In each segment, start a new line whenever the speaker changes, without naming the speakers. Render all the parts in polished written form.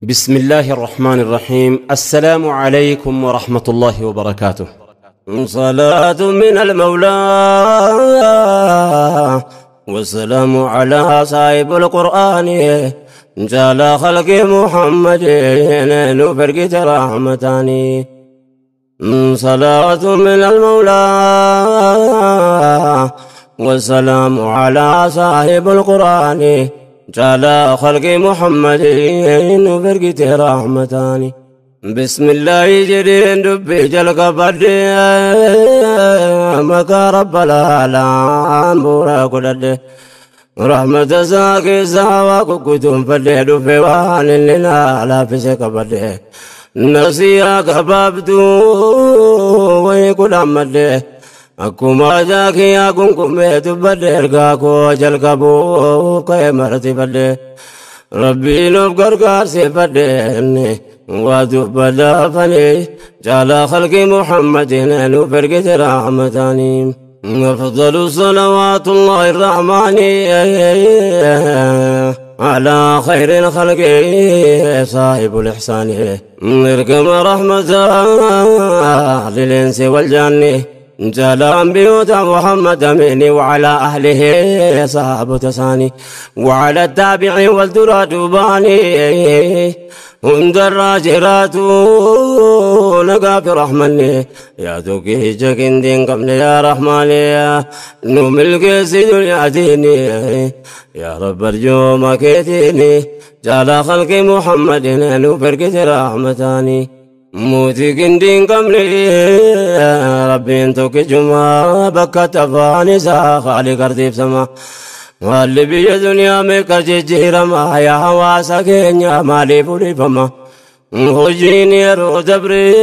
بسم الله الرحمن الرحيم. السلام عليكم ورحمة الله وبركاته. صلاة من المولى والسلام على صاحب القرآن جال خلق محمد نفرقت رحمتاني. صلاة من المولى والسلام على صاحب القرآن جال خلق محمد نفرقت رحمتاني. بسم الله جرين دبي جلق بدي مكا رب العالم بورا قدد رحمة ساكي ساواك كتم فدي دفي وان لنا لا فسك بدي نسيا كبابتو ويكل أمدي أكما جاكي أكون كميت بدي إرقاكو جلق بو كيمرتي بدي ربي نبقر قارسي بدي وادب فني جعل خلق محمد نفرقت رحمتاني. أفضل صلوات الله الرحمن على خير الخلق صاحب الإحسان اركم رحمة للإنس والجن جعل بيوت محمد مني وعلى أهله صاحب تساني وعلى التابع والدراد باني هند الراجرات نقاف رحمني يا توكي جكندين قبل يا رحماني نملك سيد ياتيني يا رب ارجو ما كيتيني جعل خلق محمد نفرقت رحمتاني. موتي كندين قبل ربي انتوك جمع بكت فاني ساخالي قرتي بسما واللي بيا دنيا ميكا جيرما يا حواسا كينيا مالي فولي فما هجيني رو دبري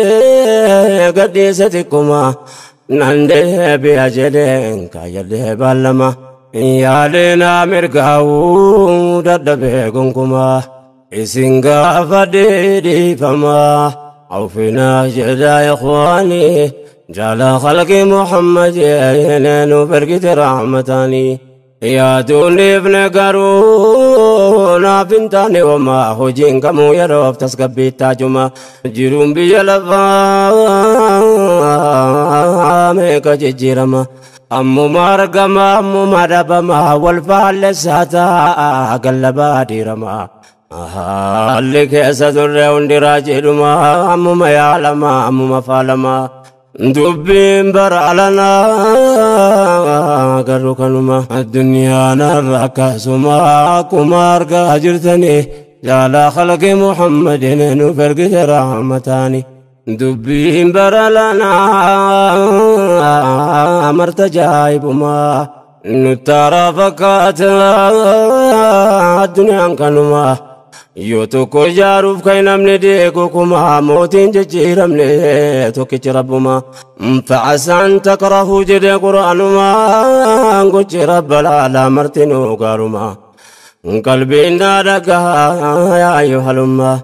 قديستكما نندي بيا جدين كايدي بالما يا لنا مرقاو ددبي كنكما إسنغا فديدي فما عوفنا جدا يا إخواني جعل خلق محمد نفرقت رحمتاني. يا دوني ابن قارونا بنتاني وما هجين كمو يروف تسقبي تاجما جيرون بيجلفا ميكا جيرما أمو مارقما أمو ماربما والفعل ساتا قلبا ديرما اللي كيسة الرون دراجلما أمو ما يعلما أمو ما فالما دبين برعلنا قرقنما الدنيا نرك سما كمار قاجرتني جعل خلق محمد نفرق رحمتاني. دبين برعلنا مرتجايبما نترى فكات الدنيا كنما يوتوكو جاروف كي نمني ديكوكما موتين ججيرمني توكي ربما فعسى أن تكرهوا جدي قرآن ما قلت رب العالى مرتنو قارما قلبي نادك يا أيها الأمة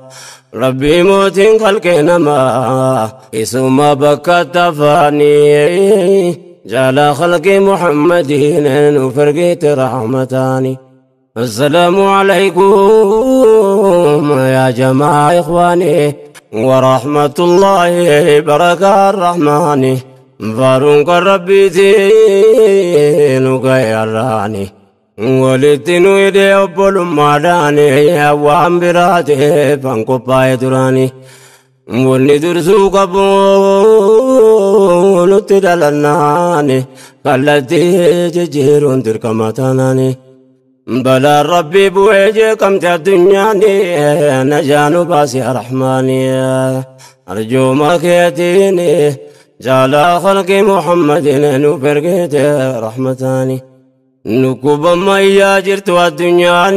ربي موتين خلقنا ما اسم بكت فاني جعل خلق محمد وفرقت رحمتاني. السلام عليكم يا جماعة إخواني ورحمة الله بركة الرحمن فارونك ربي تينك يراني ولتنو يدي أبول ماداني وام براتي فانكو بايدراني ولدرسو قبول تدلناني قلتي ججيرون تركمتاناني بلا ربي بوجه كم الدنيا نجانو باسي رحماني أرجو ما كيتيني جعل خلق محمد نفرقت رحمتاني. نكوب ما ياجرت الدنيا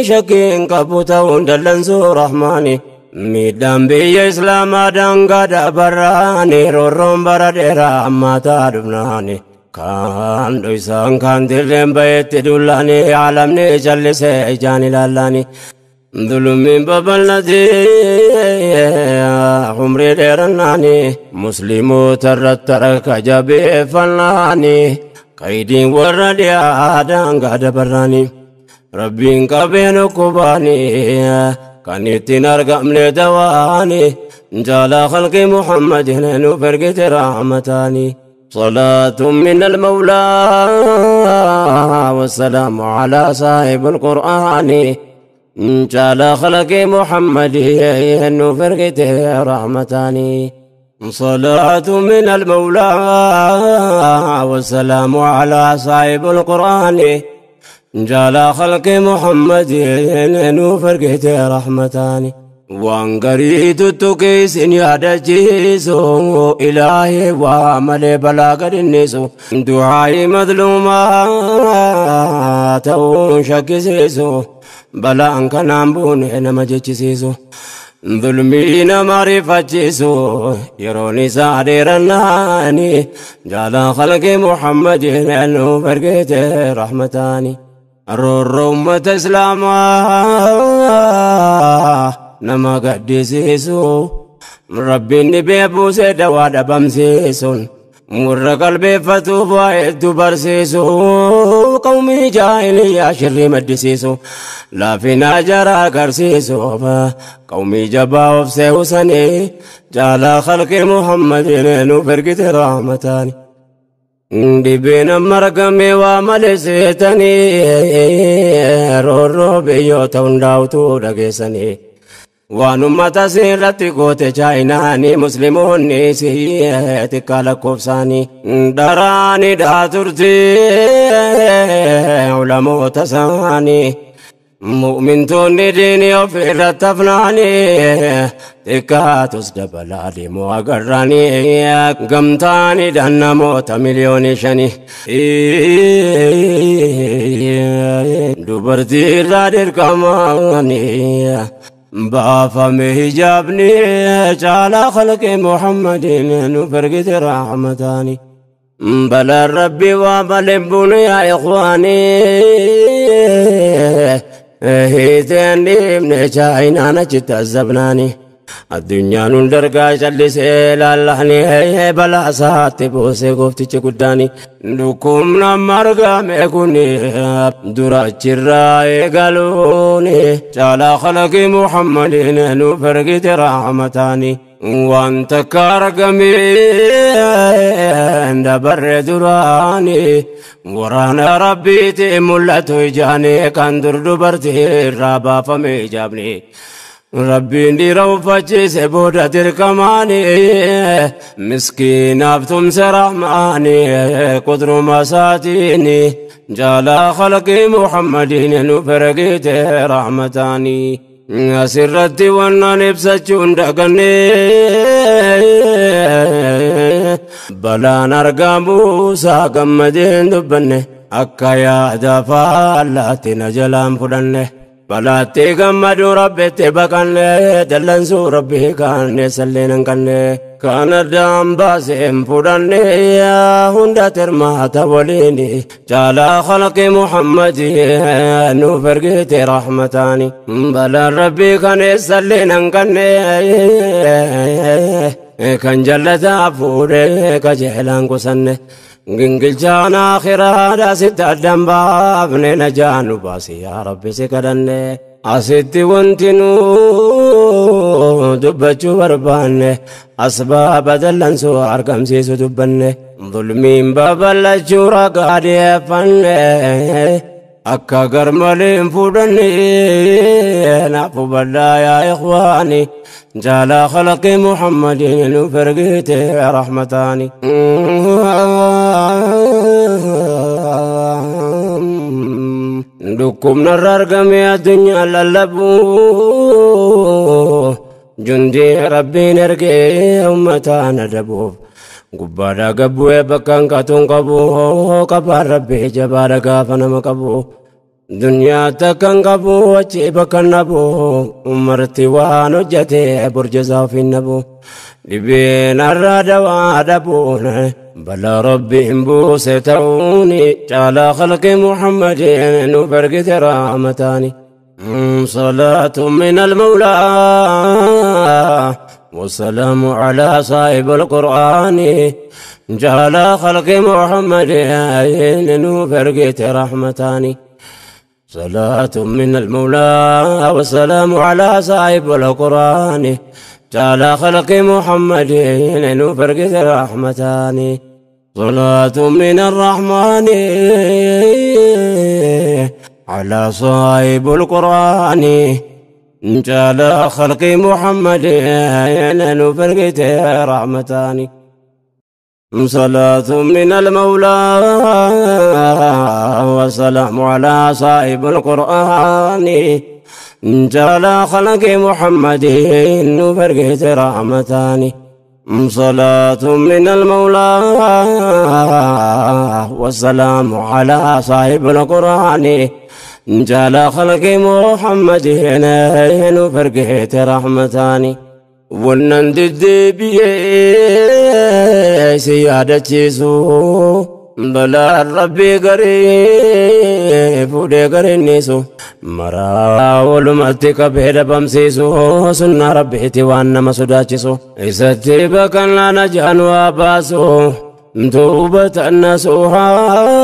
شكين كبوتا وندلنسو رحماني ميدان بي إسلام دانغا دبراني رورم بردera أما تدبناني كان دويسان كان دلين بيت دولاني عالمني جلسي جاني لالاني ظلمين ببلدي عمري ديرناني مسلمو ترترك جبي فلاني قيدين وردي آدان قاد براني ربين قبين كوباني. Kan ittiin argamne dawaani jaalaa khalqi Muhammadin nuuf ergite rahmataani. صلاة من المولى والسلام على صاحب القرآن جعل خلق محمد فرقته رحمتاني. صلاة من المولى والسلام على صاحب القرآن جعل خلق محمد فرقته رحمتاني. وانقريت التكيس يا دجيسو إلهي وعمل بلاغ النسو دعائي مظلومات شكسيسو بلا أنك نامبون إنما جيسيسو ظلمين معرفتيسو يروني سعديرناني جعل خلق محمد أنه فرقته رحمتاني. الرمة إسلاما nama gaddisiisu rabbiin dhibee buusee dawaa dhabamsiisuun warra qalbeeffatuuf waa hedduu barsiisu qawmii jaahiliyyaa shirrii maddisiisu laafinaa jara agarsiisu qawmii jabaa of seewsanii jaalaa khalqi Muhammadin nuuf ergite rahmataani. Dhibeen amma argame waa malee seetanii roorroo biyyoota hundaa'utu dhageessanii. Waan ummata seerratti goote chaayinaanii musliimoonni xiqqaa lakkoofsaanii daraani dhaa turte ulamoota isaanii mu'mintoonni diinii of irratti hafnaanii xiqqaatus dabalaa deemuu agarraanii gamtaanii dhaan namoota 5 miliyoonii dubartii irraa dirqamaanii baafame hijaabni caalaa khalqi Muhammadin nuuf ergite rahmataani. Balaa rabbi waa malee buune yaa ikhwaanii hiiteen dhiibne chaayinaan achitti azabnaani. Addunyaan hundargaa callisee laallahni balaa isaatti buusee gooftichi guddaani. Dhukkubni amma argame kun dura achirraa eegaluuni caalaa khalqi Muhammadin nuuf ergite rahmataani. Waan takka argameen dabarre duraani waraana rabbiitti mul'atu ijaani kan dur dubartii irraa baafame hijaabni. Rabbiin dhiira uffachiise booda dirqamaani miskiinaaf tumse rahmaani qudruma isaatiini jaalaa khalqi Muhammadin nuuf ergite rahmataani. Asirratti wannan ibsachuun daganne balaan argamuusaa gammadeen dubbanne akka yaada faallaatti na jalaan fudhanne. Balaatti gammaduu rabbitti baqanne dallansuu rabbii kaanne salleen hanqanne kan addaan baaseen fudhanne hunda tirmaata waliin caalaa khalqi Muhammadin nuuf ergite rahmataani. Balaan rabbii kaneessalleen hanqanne kan jallataa fuudhee qajeelaan qusanne gingilchaan akhiraadha sitti addaan baafne najaa nu baasi yaa rabbi si kadhanne. Asitti wanti nu dubbachuu barbaanne asbaaba dallansuu argamsiisu dubbanne zulmiin babal'achuu ragaa dhiyeeffanne akka garmalee hin fudhanne naaf hubadhaa yaa ikhwaani jaalaa khalqi Muhammadin nuuf ergite rahmataani. Dhukkubni irra argame addunyaa lallabu jundii rabbiin ergee uummataan adabuuf gubbaadhaa gabbu'ee bakka hanqatuun qabu qabaan rabbii jabaadha gaafa nama qabu dunyaa takka hin qabu achi bakka hin dhabu umarti waan hojjete burjasaa ofiin dhabu dhibeen har'a dawaa dhabuun balaa rabbiin buuse ta'uuni caalaa khalqi Muhammadin nuuf ergite rahmataani. صلاة من المولى والسلام على صاحب القرآن جعل خلق محمد نوف رحمتاني. صلاة من المولى والسلام على صاحب القرآن تعالى خلق محمد نفرق رحمتان. صلاة من الرحمن على صاحب القرآن تعالى خلق محمد نفرق رحمتان. صلاة من المولى والسلام على صاحب القرآن جعل خلق محمد نفرقت رحمتان. صلاة من المولى والسلام على صاحب القرآن جعل خلق محمد نفرقت رحمتان. ونن ددبي سيادة بلا ربي قريب ودي قرينيسو مرا ولمتك بيد بمسيسو سنة ربي توانا مسوداتيسو إساتي بكنا نجان واباسو توبة النسوحان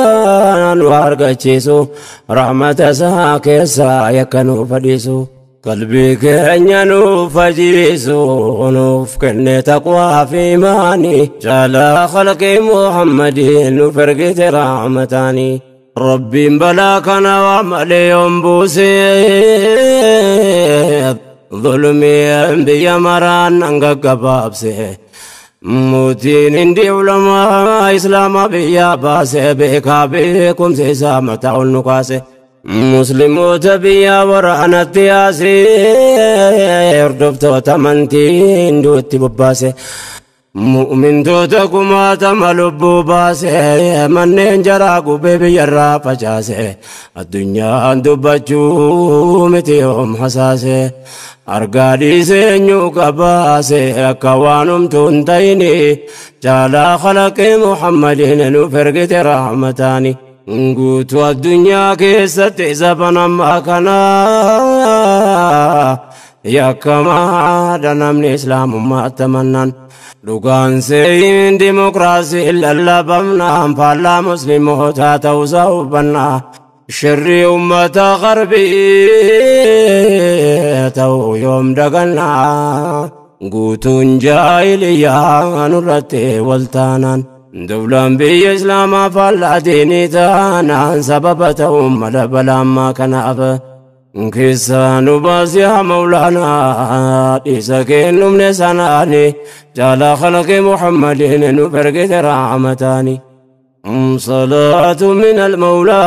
وارقاتيسو رحمة ساكسا يكنو فديسو قلبي كأنيانو فجيسو نوف كن تقوى في ماني جعل خلق محمد نفرقت رحمتاني. ربي بلاك وعمل ينبوسي ظلمي بيا مران انقبابسي موتين اندي علماء اسلام بيا باسي بكا بكم سيسا متاع النقاسي مسلموت بيا ورانا التياسي اردفت وتمنتين دوت بباسي مؤمن توتكما تملبو باسي منين جراكو بيبي الرافة جاسي الدنيا دبجو متيهم حساسي أرقادي سنيو كباسي أكوانم تنتيني جالا خلق محمد نفرقت رحمتاني. قوتوا الدنيا كيست زبنا ما كنا يا كما عادنا من إسلام ما أتمنى لقان سين ديمقراسي إلا لبمنا فلا مسلم تاتوزوبنا شر أمة غربي تو يوم دقنا قوتون جاهلية نرتي والتانا دولان بي إسلام فلا ديني تانا سببتهم ملبلا ما كان أبا كيسان باس يا مولانا إسكين من سناني جعل خلق محمد نفرق رحمتاني. صلاة من المولى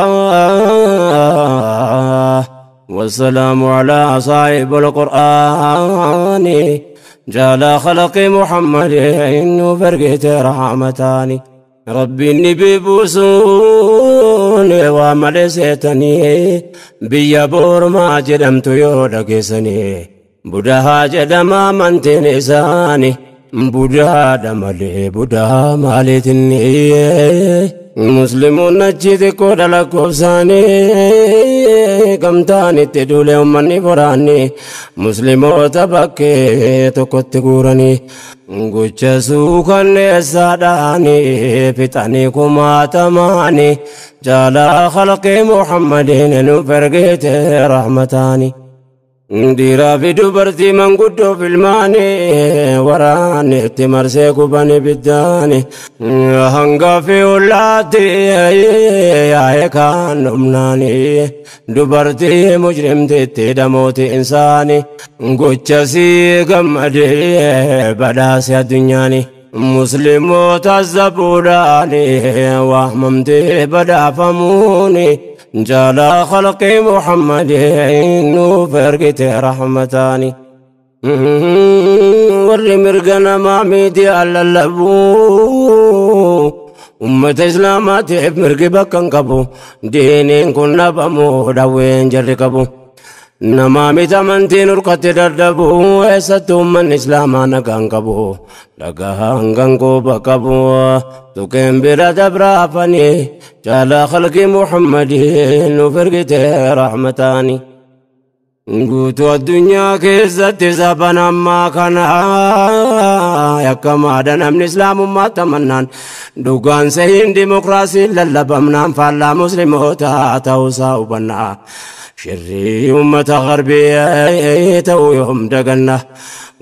والسلام على صاحب القرآن جعل خلق محمد نفرق رحمتاني. ربي النبي بوسون وملستني بيا بورما جدمت يودكسني بدها جدما منتني ساني بدها دملي بدها مالتني مسلمون نجد كودلا كوبساني قمتاني تدولي أمني فراني مسلمو تبكي تكت قراني قوچ سوخن ساداني فتاني كما تماني جالا خلق محمد نفرقت رحمتاني. Dhiiraa fi dubartii manguddoo filmaanii waraanni itti marsee gubanii biddaani hanga fi ollaatti yaa'ee kaan dhumnaanii dubartii mujrimtitti dhamooti insaani gochasii gammadee badhaase addunyaani. Musliimoota zabuudhaani waamamtee badhaafamuuni جالا خلق محمد نفرقت رحمتاني. ور مرقنا ما ميدي على اللبو أمة إسلامات مرقي بكن قبو دينين كنا بمو دوين جرقبو نما ميتامنتين رقت دردبو إساتو من إسلاما نغان قبو لغان غنقو بقبو تكين برا دبرافني جالا خلق محمد نفرقت رحمتاني. Guutuu addunyaa keessatti saban ammaa kana yakkamaadha namni islaamummaa tamannaan dhugaan sahiin dimokiraasiin lallabamnaan faallaa musliimoota ta'uusaa hubannaa shirrii uummata garbii ta'uu yoom daganna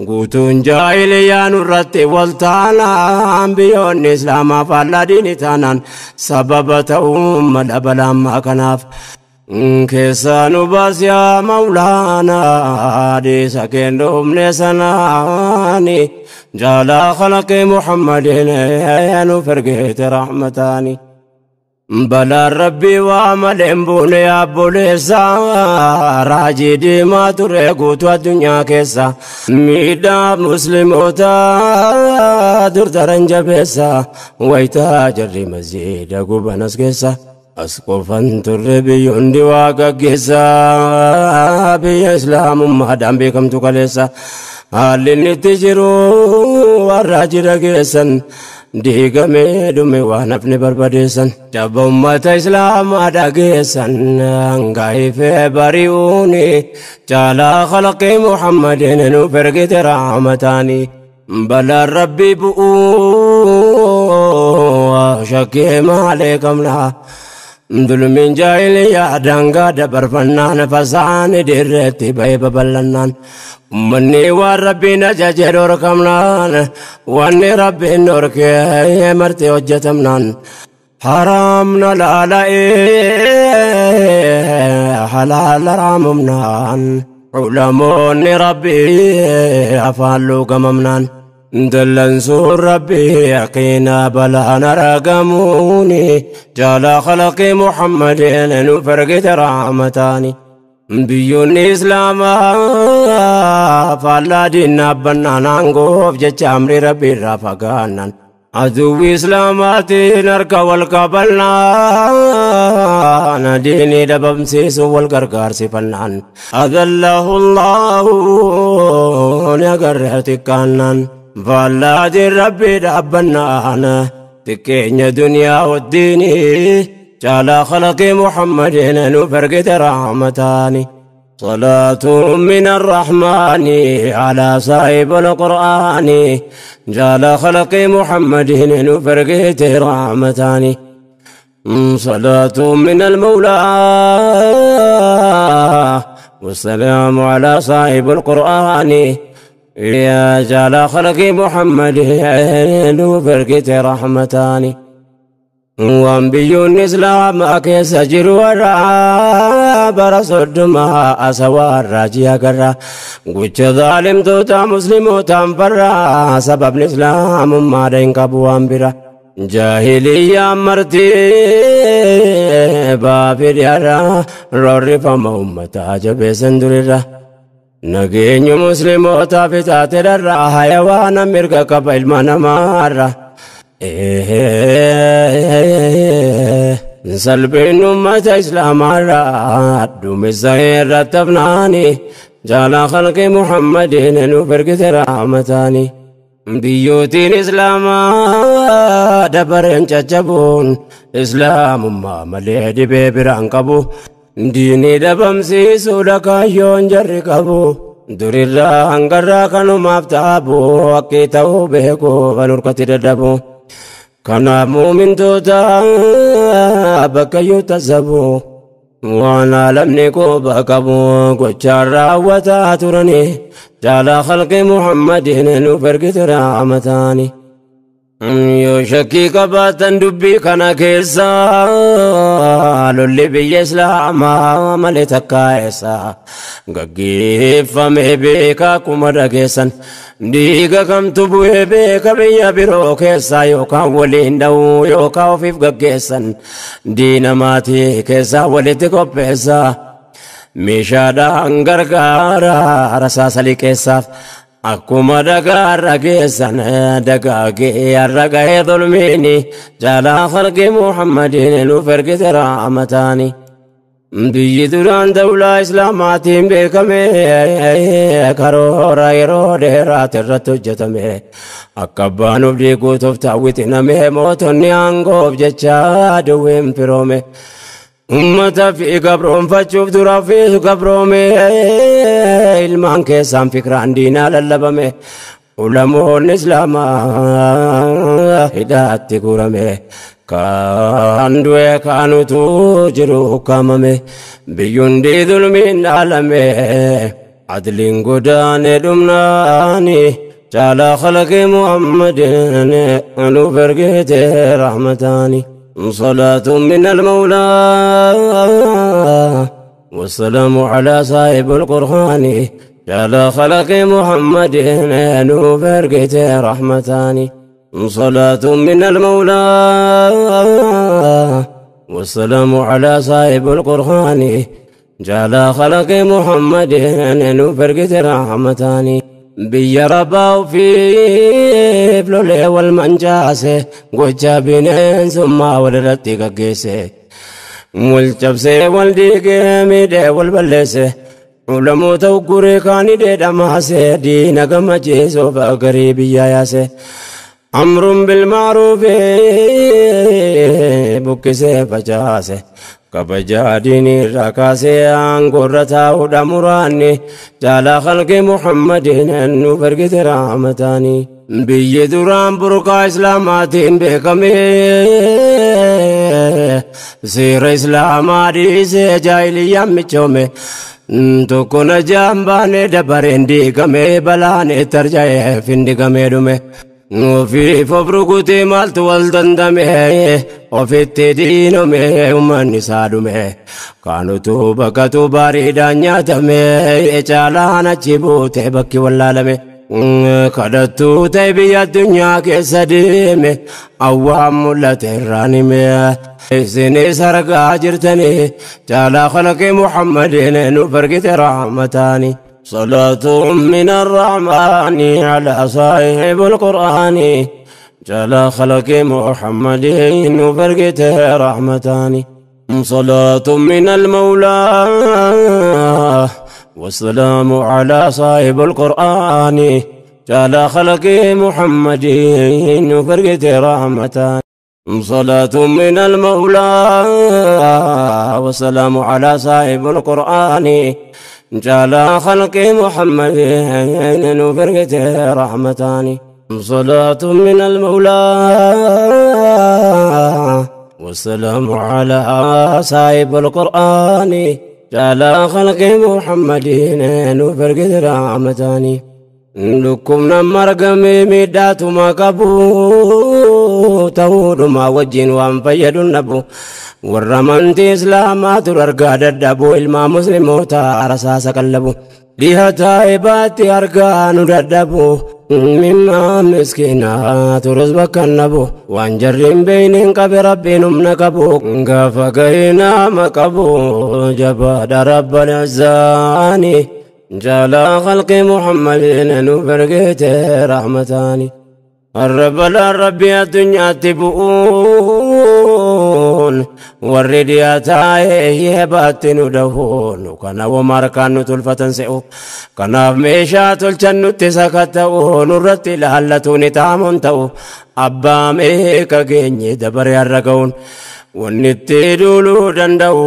guutuun jaahiliyaa nurratti wal taanaan biyyoonni islaamaa faallaa diinii taanaan sababa ta'uu mala balaa kanaaf. Keessaa nu baas yaa Mawlaanaa dhiisa kennuumne sanaani jaalaa khalaqii Muhammadin nu fergeete rahmataani. Balaan rabbii waa malee hin buune obboleessa raajii diimaa ture guutuu addunyaa keessa miidhaa musliimoota dur daran jabeessa wayitaa jarri masjiida gubanas keessa. As qofan turre biyyoonni waa gaggeessa biyya islaamummaadhaan beekamtu kaleessa haalli inni itti jiru warra jira geessan diigamee dhume waan hafne barbadeessan jabba ummata islaamaa dhageessan hangaifee bari'uuni caalaa khalaqii Muhammadin nuuf ergite rahmataani. Balaan rabbii bu'uu shakkii maalee qabna. Dulmiin jaahiliyaa daangaa dabarfannaan fasaani dirreetti ba'ee babal'annaan ummanni waan rabbiin ajaje dhorkamnaan wanni rabbiin dhorkee marti hojjetamnaan haraamna laala'ee halaala raamumnaan ulamoonni rabbii afaan luugamamnaan dallansuun rabbii yaqiinaa balaan argamuuni jaalaa khalaqii Muhammadin nuuf ergite rahmataani. Biyyoonni islaamaa faallaa diinaa bannaan aangoof jecha amri rabbii irraa fagaannan aduwwi islaamaatiin harka wal qabannaan diinii dhabamsiisuun wal gargaarsifannaan adallahu Allahu ni agarre xiqqaannaan faallaa diin rabbii dhaabbannaan xiqqeenya duniyaa wajjiinii jaalaa khalaqii Muhammadin nuuf ergite rahmataani. صلاة من الرحمن على صاحب القرآن جال خلق محمد نفرقت رحمتان صلاة من المولى والسلام على صاحب القرآن يا جال خلق محمد نفرقت رحمتان. Waan biyyoonni islaamaa keessa jiru warra bara 30 asawaa raajii agarra gocha zaalimtoota muslimootaan farra sababni islaamummaadha hin qabu waan bira jaahiliyyaan marti baafidhiyaarra roorrifama ummataa jabeessan durirra nageenyu muslimootaaf itaate dharra hayawaana mirga qaba ilma namaarra. Salphiin uummata islaamaarraa duumessa irratti hafnaani jaalaa khalqii Muhammadin nuuf ergite rahmataani. Biyyootiin islaamaa dabareen caccabuun islaamummaa malee dhibee biraan qabu diinii dhabamsiisuudha kaayyoon jarri qabu. Durirraa hangarraa kanumaaf taabu akki ta'uu beeku kan harkatti dadhabu. Kanaaf muumintoota bakka iyyuu tasabu waan alamni quba qabu gochaan raawwataa turani jaalaa khalqii Muhammadin nuuf ergite rahmataani. Yoo shakkii qabaatan dubbii kana keessa lolli biyya islaamaa malee takkaa eessa gaggeeffame beeka akkuma dhageessan dhiiga kamtu bu'ee beeka biyya biroo keessa yookaan waliin dha'uu yookaan ofiif gaggeessan diina maatii keessaa walitti qopheessa meeshaadhaan gargaara rasaasa liqeessaaf. Akkuma dhagaarra geessan dagaagee har'a gahee zulmiini jaalaa khalqii Muhammadin nuuf ergite rahmataani. Biyyi duraan dawlaa islaamaatiin beekame karoora yeroo dheeraati irratti hojjetame akka abbaan of diiguutuuf taawwitiname mootonni aangoof jecha duwween firoome. Ummata fi gabroonfachuuf dura fi gabroome ilmaan keessaan fikraan diinaa lallabame ulamoonni islaamaa hidhaatti guurame kaan du'e kaanutu jiru ukkaamame biyyundi dhulmiin dhaalame adliin godaane dhumnaani caalaa khalaqi Muhammadin nuuf ergite rahmataani. صلاة من المولى والسلام على صاحب القرآن على خلق محمد نوفرقت رحمتان. صلاة من المولى والسلام على صاحب القرآن على خلق محمد نوفرقت رحمتان. Biyya rabbaa ofiif lolee wal mancaase gocha bineensummaa walirratti gaggeesse wal cabsee wal diigee miidhee wal balleesse ulamoota ugguree kaanii dheedhamaase diina gammachiisuuf garii biyyaa yaase amruun bilmaaruufi buqqisee facaase kabajaa diinii irraa kaasee aangoorra taa'uudha muraanni caalaa khalqi Muhammadin nuuf ergite rahmataani. Biyyi duraan burqaa islaamaatiin beekame seera islaamaa dhiisee jaahiliyyaan michoome tokko najaan baane dabareen diigame balaan itti arja'ee findigamee dhume. Ofiif of rukutee maaltu wal dandame ofitti diinome uummanni isaa dhume kaanutu bakkatu bareedaan nyaatame caalaan achi buute bakki wallaalame kadhattuu ta'e biyya addunyaa keessa deeme awwaan mul'ate irraan hime isinis argaa jirtanii caalaa khalaqi Muhammadin nuuf ergite rahmataani. صلاة من الرحمن على صاحب القرآن جل خلق محمد وفرقته رحمتان. صلاة من المولى والسلام على صاحب القرآن جل خلق محمد وفرقته رحمتان. صلاة من المولى والسلام على صاحب القرآن جعل خلق محمد وفرقته رحمتان. صلاة من المولى والسلام على صاحب القرآن جعل خلق محمد وفرقته رحمتان. لكم نمرقمي ميدات ما قبو تهود ما وجين وان فيدن نبو warra islaamaa dur argaa dadhabu ilmaa musliimoota rasaasa qallabu dhiha taa'ee baatti argaa nu dadhabu mimmaa miskiinaa turus bakka nabu waan jarri hin beeyniin qabe rabbiin humna qabu gaafa gahee nama qabu jabaadha rabbal izzaani jaalaa khalqi Muhammadin nu ergite rahmataani. Arrabalaan rabbii addunyaatti bu'uun warri dhiyaataa baatti nu dhahuun kana wama harkaan nu tolfatan se'u kanaaf meeshaa tolchan nutti sakatta'u nurratti ilaallatu ni taamuun ta'u abbaa meeqa geenye dabaree har'a ga'uun wanni itti duuluu danda'u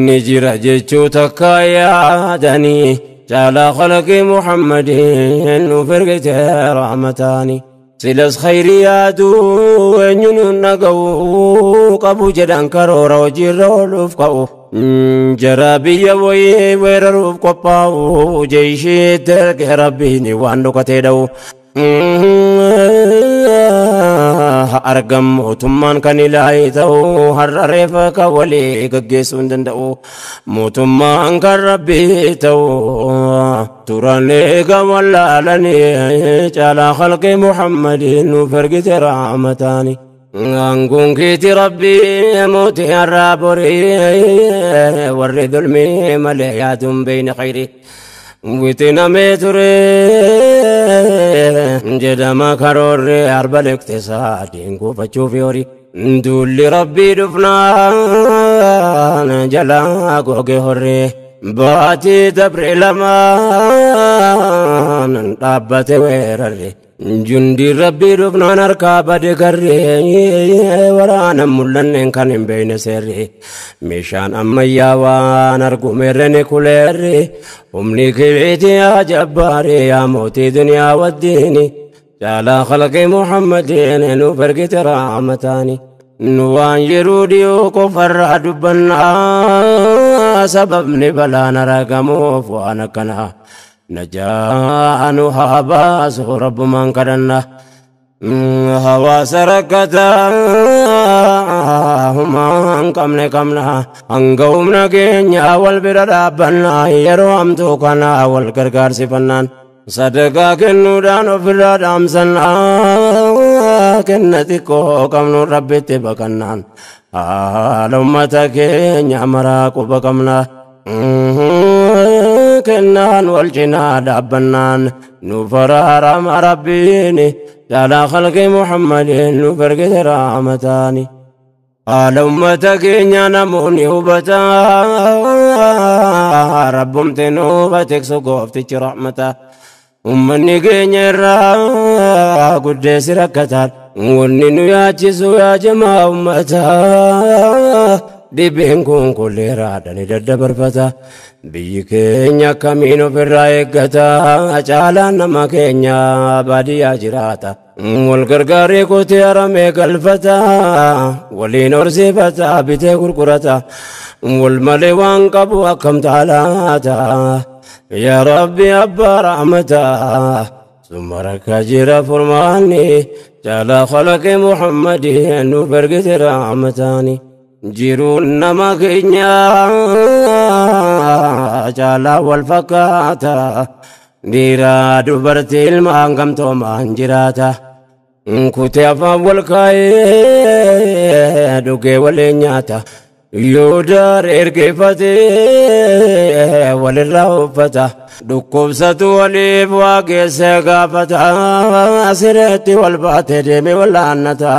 ni jira jechuu takka yaadanii جعل خلق محمد وفرقته رحمتاني. سلس خيريات ونيون نقو قبو جدان كرورا وجيرو لفقو جرابي وي ويرروف قباو جيشي ترك ربيني وانو كتيدو argam mootummaan kan ilaahi ta'u har'a reefa ka walii gaggeessuu hin danda'u mootummaan kan rabbii ta'u turan eega wallaalanii caalaa khalqi Muhammadin nuuf ergite rahmataani. Aangoon keeti rabbii mootii har'aa borii warri dhulmii malee yaaduun beeyne khayrii. Witinamee ture jedhama karoorri arba liqtisaadiin kuufachuuf horii duulli rabbii dhufnaan jalaa goge horree baatii dabre lamaan dhaabbate weerarre jundi rabbii dhufnaan harkaa bade garree waraana mul'anneen kan hin beekne seerri meeshaan ammayyaa waan argumerreni kuleerri humni kibiiti yaa jabbaari yaa mootii duniyaa waddiini caalaa khalqii Muhammadiin nuuf ergite rahmataani. Nu waan yeroo dhiyoo qofarraa dubbannaa sababni balaan argamuuf waan akkanaa najaa nu haa baasu rabbumaan kadhanna. Hawaasa rakkataa humaa hin qabne qabna hanga humna keenya wal bira dhaabbannaa yeroo hamtuu kana wal gargaarsifannaan sadaqaa kennuudhaan ofirraa dhaamsannaa kenna xiqqoo qabnu rabbitti baqannaan haala ummata keenya maraa quba qabna kennaan wal cinaa dhaabbannaan nu faraarama rabbiin caalaa khalqii Muhammadiin nu ergite rahmataani. Haala ummata keenya namoonni hubataa rabbumti nu batiksu gooftichi rahmataa. Ummanni keenya irraa guddeessi rakkataan wanni nu yaachisu yaa jamaa ummataa dhibeen kun kolleeraadhaan daddabarfata biyyi keenya akkamiin ofirraa eeggata caalaan nama keenya baadiyyaa jiraata wal gargaaree qotee haramee galfata waliin horsiifata bitee gurgurata wal malee waan qabu akkam taalaata. يا ربي أبا رحمتا ثم ركجر فرماني جعل خلق محمد نفرقت رحمتاني جيرون مكينيا جعل والفكاتا ديرا دبرتي المانقم تومان جراتا كنت أفا والكاي دوكي والنياتا yoo daar ergeeffatee walirraa uffata dhukkubsatu waliif waa geessee gaafata sireetti wal baatee deeme wallaannata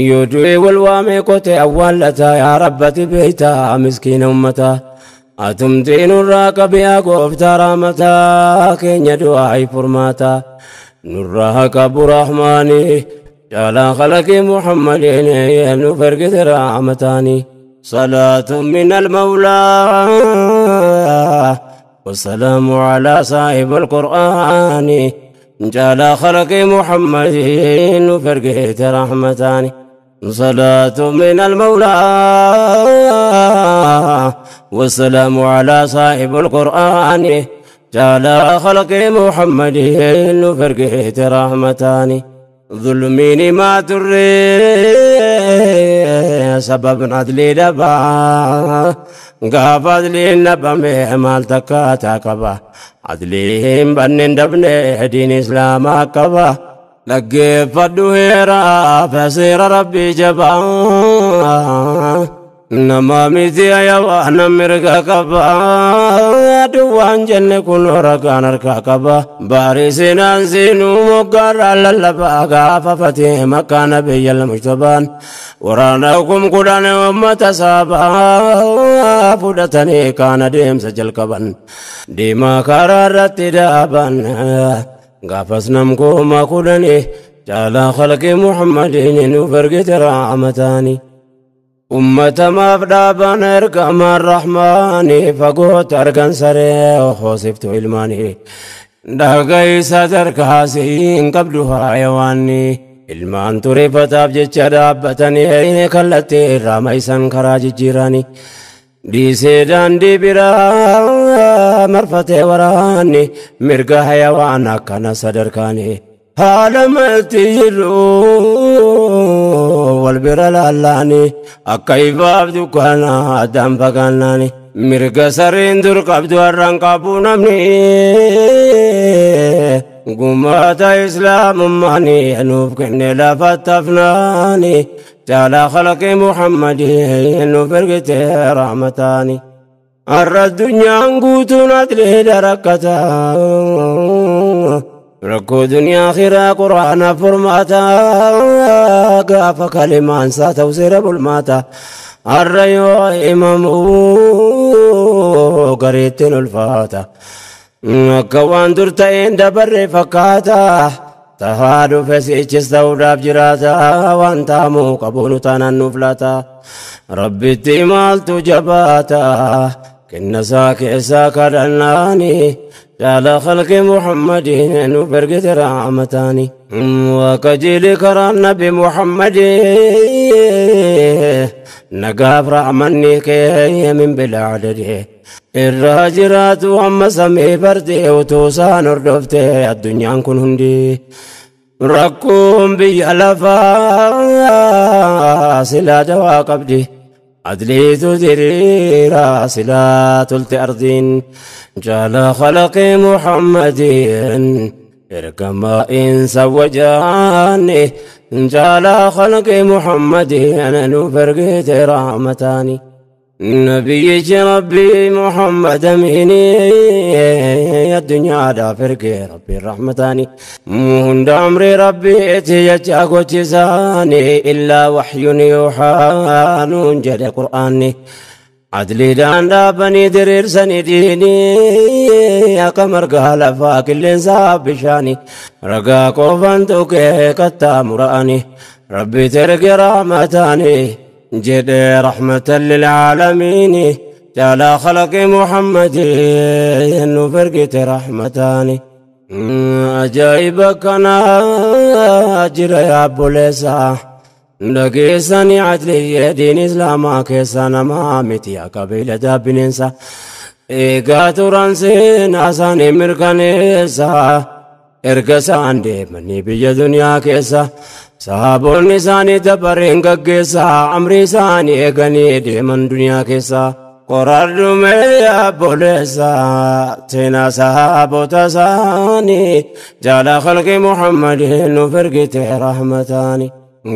yoo du'e wal waamee qotee awwaallata yaa rabbati beeyta miskiina ummata atumtii nurraa qabiyaa gooftaa rahmataa keenya du'aa furmaata nurraa qabu rahmaani caalaa khalaqii Muhammadiin nuuf ergite rahmataani. صلاة من المولى والسلام على صاحب القرآن جعل خلق محمد فرقت رحمتان صلاة من المولى والسلام على صاحب القرآن جعل خلق محمد فرقت رحمتان ظلميني ما تري سبب عدلي دبا قاف عدلي نبا مال تكاتا قبا عدلي بنين دبني دين إسلام قبا لقي فدوهيرا فسير ربي جبا نما ميتي يا وانا مرقا قبا دوان جنة كل ركان ركا قبا بارسنا زينو مقر للبا غافتي مكان نبي المجتبان ورانا قران أمة سابا فدتني كان ديم سجل قبن ديما قرارت دابن غافسنم كوما قراني جعل خلق محمد نفرقت رحمتاني أمة ما فدابن ارقم الرحمن فقوت أرقن سري وخوصفت علماني دقي ستر كاسين قبلها حيواني ilmaan tureeffataaf jecha dhaabbatanii kallattii irraa maisan karaa jijjiiranii dhiisee daandii biraa marfatee waraanni mirga hayawaan akkana sadarkaanii haala malti jiru wal bira laallaanii akka ifaaf dukkaana addaan fagaannaani mirga sareen dur qabdu har'aan qabu namni gumaata islaamummaanii nuuf kenne lafatti hafnaani caalaa khalaqii Muhammadii nuuf ergite rahmataani. Har'a addunyaan guutuun adlee rakkata rakkoo duniyaa akhiraa quraana furmaata gaafa kalimaan isaa ta'u seera bulmaata har'a yoo himamu gareettiin ulfaata. Akka waan dur ta'een dabarre fakkaata. Tahaa dhufe sichis ta'uudhaaf jiraata. Waan taamuu qabu nu taanaan nuuf laata. Rabbitti maaltu jabaata. Kennasaa keessaa kadhannaani. Jaala khalqi Muhammadin nuuf ergite rahmataani. Waaqajeeli karaa Nabi Muhammadin. Nagaaf rahmanni kee min bilaa adadee. Irraa jiraatu amma samii bartee utuu isaan hordoftee addunyaan kun hundi. Rakkoon biyya lafaa silaa dawaa qabdi. Adliitu diriira silaa tolte ardiin. Jaala khalaqi Muhammadin ergamaa insa wajaanni. Jaala khalaqi Muhammadin nuuf ergite rahmataani. نبيك ربي محمد أميني الدنيا دا فرقي ربي الرحمتاني مهند عمري ربي تيجاكو تزاني إلا وحي يوحى ننجد قرآني عدلي دان دابني درير سني ديني يا قمر قال فاك اللي صاب بشاني رقا قوفان توكي كتامراني ربي ترقي رحمتاني جد رحمة للعالمين جعل خلق محمد فرقة رحمتاني أجايبك أنا أجر يا أبو ليسا لقيساني عدلي دين إسلاما كيسانا ما متي يا قبيلة بننسا إيقاتو رانسين أساني مركانيسا إرقسان ديمني بيا دنيا كيسا صحابون isaanii dabareen gaggeessaa amrii isaanii eeganii deeman duniyaa keessa qoradhume obboleessa seenaa sahaabota isaanii jaala khalqi Muhammadin nuuf ergite rahmataani.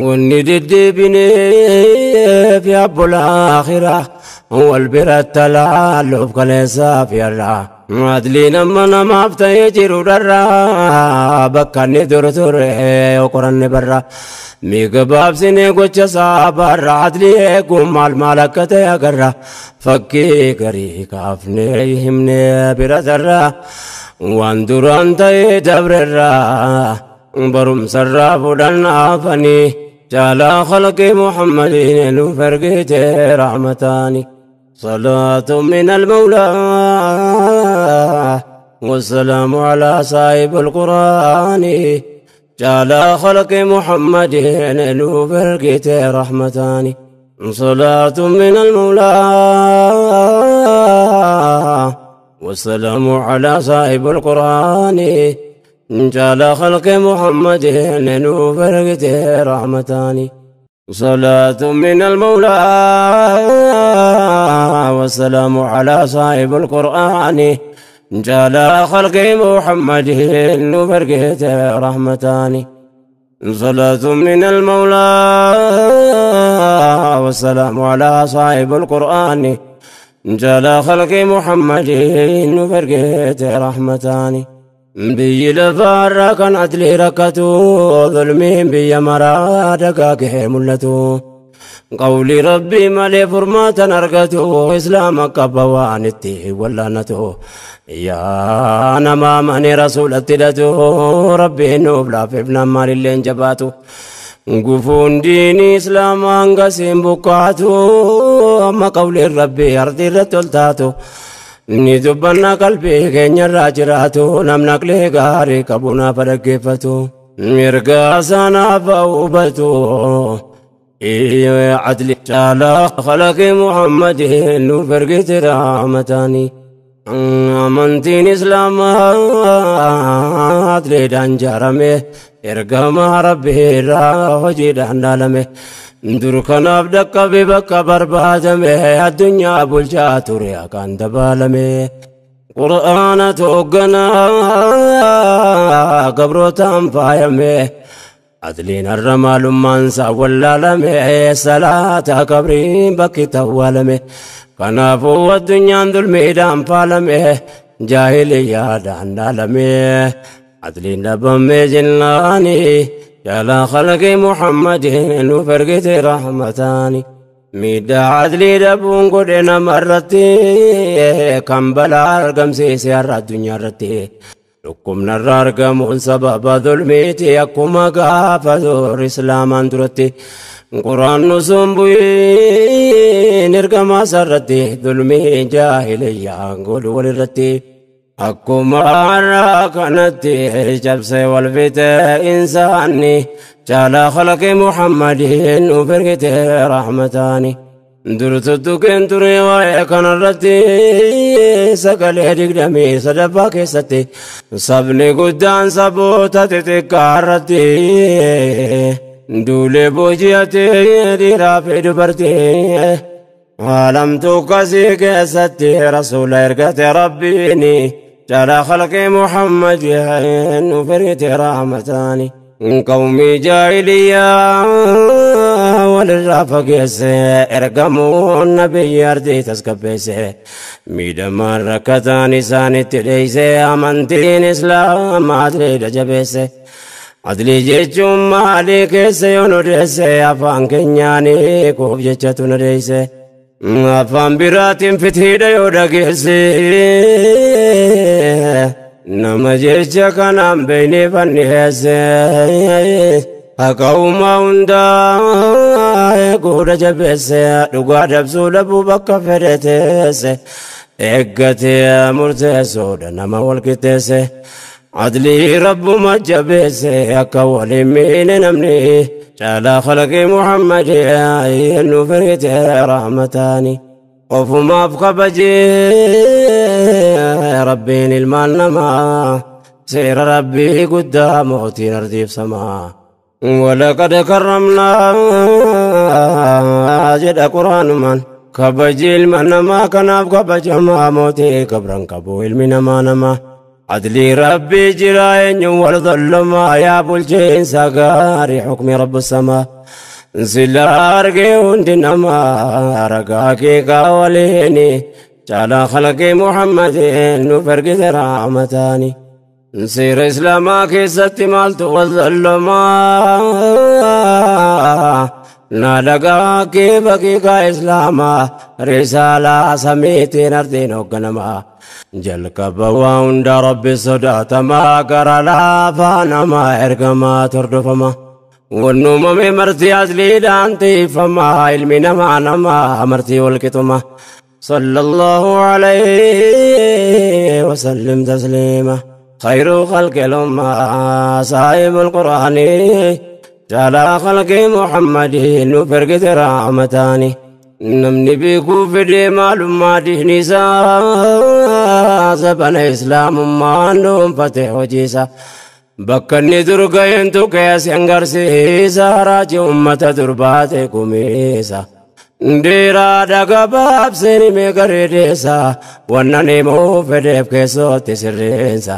Wanni deddeebineef yaabbola akhiraa wal biratti laalluuf kaleessaaf yarraa. Adliin amma namaaf ta'ee jiru dharraa bakka inni dur ture yoo qoranne barra miiga baabsinee gocha saabarra adlii eeguun maal maal akka ta'e agarra fakkii garii kaafnee himnee bira tarra waan duraan ta'ee dabrerra barumsarraa fudhannaafanii jaalaa khalqi Muhammadiin nuuf ergite rahmataani. صلاة من المولى والسلام على صاحب القرآن جعل خلق محمد نوفرقت رحمتان. صلاة من المولى والسلام على صاحب القرآن جعل خلق محمد نوفرقت رحمتان. صلاة من المولى والسلام على صاحب القرآن جعل خلق محمد نفرقت رحمتان. صلاة من المولى والسلام على صاحب القرآن جعل خلق محمد نفرقت رحمتان. Biyyi lafaarra kan adli rakkatu zulmiin biyya maraa dagaagee mul'atu. Qawli rabbii malee furmaatan argatu islaama qaba waan itti wallaanatu. Yaa nama amane rasuulatti hidhatu rabbiin nuuf laafeef namaan illee hin jabaatu. Gufuun diinii islaamaa hanga siin buqqaatu amma qawliin rabbii ardii irratti ol taatu. Ni dubbanna qalbii keenyarraa jiraatu namni aqlee gaarii qabu naaf dhaggeeffatu. Mirga sanaaf hubatu. Adli caalaa khalaqi Muhammadin nuuf ergite rahmataani. Amantiin Islaamaa adliidhaan ijaarame ergama Rabbii irraa hojiidhaan dhaalame. Dur kanaaf dhaqqabe bakka barbaadame addunyaa bulchaa ture akkaan dabaalame. Qur'aana toogganaa gabrootaan faayame. Adliin har'a maalummaan isaa wallaalame salaata qabriin bakki tawwaalame. Kanaafuu addunyaan dulmiidhaan faalame jaahiliyyaadhaan dhaalame. Adliin dhabame jennaani. جعل خلق محمد نفرقت رحمتان. Miidhaa adlii dhabuun godhe namarratti kan balaa argamsiise har'a addunyaa irratti. Dhukkubnarra argamuun sababa zulmiiti akkuma gaafa dur islaamaan duratti. Quraannu sun bu'iin ergamaa sarratti zulmii jaahiliyyaan godhu walirratti. Akkuma har'a kanatti cabsee wal fixe insaanni caalaa khalaqi Muhammadiin nuuf ergite rahmataani. Dur tuttuqeen ture waa'ee kanarratti sagalee 23ffaa keessatti sabni guddaan saboota xixiqqaa irratti duulee booji'atee dhiiraa fi dubartii. Alamtu kasii keessatti rasuula ergate rabbiini caalaa khalqi Muhammadiin nuuf ergite rahmataani. Qawmii jaahiliyyaa walirraa fageesse ergamuun nabiyyi ardii tasgabbeesse miidhamaan rakkataan isaanitti dheeyse amantiin islaamaa adliidha jabeesse. Adlii jechuun maalii keessa yoo nu deesse afaan keenyaanii kuuf jechatu nu deesse. Afaan biraatiin fitiidha yoo dhageesse nama jecha kanaan beeynee fanniheesse. Haqa uumaa hundaa eeguudha jabeesse dhugaa dabsuu dhabuu bakka fedhe teesse eeggatee murteessuudha nama wal qixxeesse. Adlii rabbuma jabeesse akka waliin miine namni caalaa khalaqi Muhammadii nuuf ergite rahmataani. Ofumaaf kabajee rabbiin ilmaan namaa seera rabbii guddaa mootiin ardiif samaa. Walaqad karramnaa jedha quraanumaan kabaji ilma namaa kanaaf kabajamaa mootii kabran qabu ilmi namaa namaa. Adlii rabbii jira eenyuun wal zallumaa yaa bulchiinsa gaarii hukmi rabbu samaa. Sila argee hundi namaa ragaa kee waliini caalaa khalaqi Muhammadiin nuuf ergite rahmataani. Seera islaamaa keessatti maaltu wal zallumaa na dhagaa kee baqiiqaa islaamaa risaalaa samiitiin ardiin hoogganamaa. Jalqaba waa hunda rabbi sodaatamaa gara laafaa namaa ergamaa tordofama. Wannuumame marti asliidhaan tiifamaa ilmi namaa namaa marti walqixuma. Sallallahu alayhi wasallim tasliima. Khayru khalqi lummaa saahibul quraanii caalaa khalqi Muhammadii nuuf ergite rahmataani. Namni beekuu fedhee maalummaa diinii isaa sabana islaamummaan dhuunfate hojii isaa. Bakka inni dur ga'eentu keessa hangarsiisa raajii uummata dur baate kumiisa. Dhiiraadha gabaabseen himee gareedeessa wannan himuu fedheef keessootti sirreensa.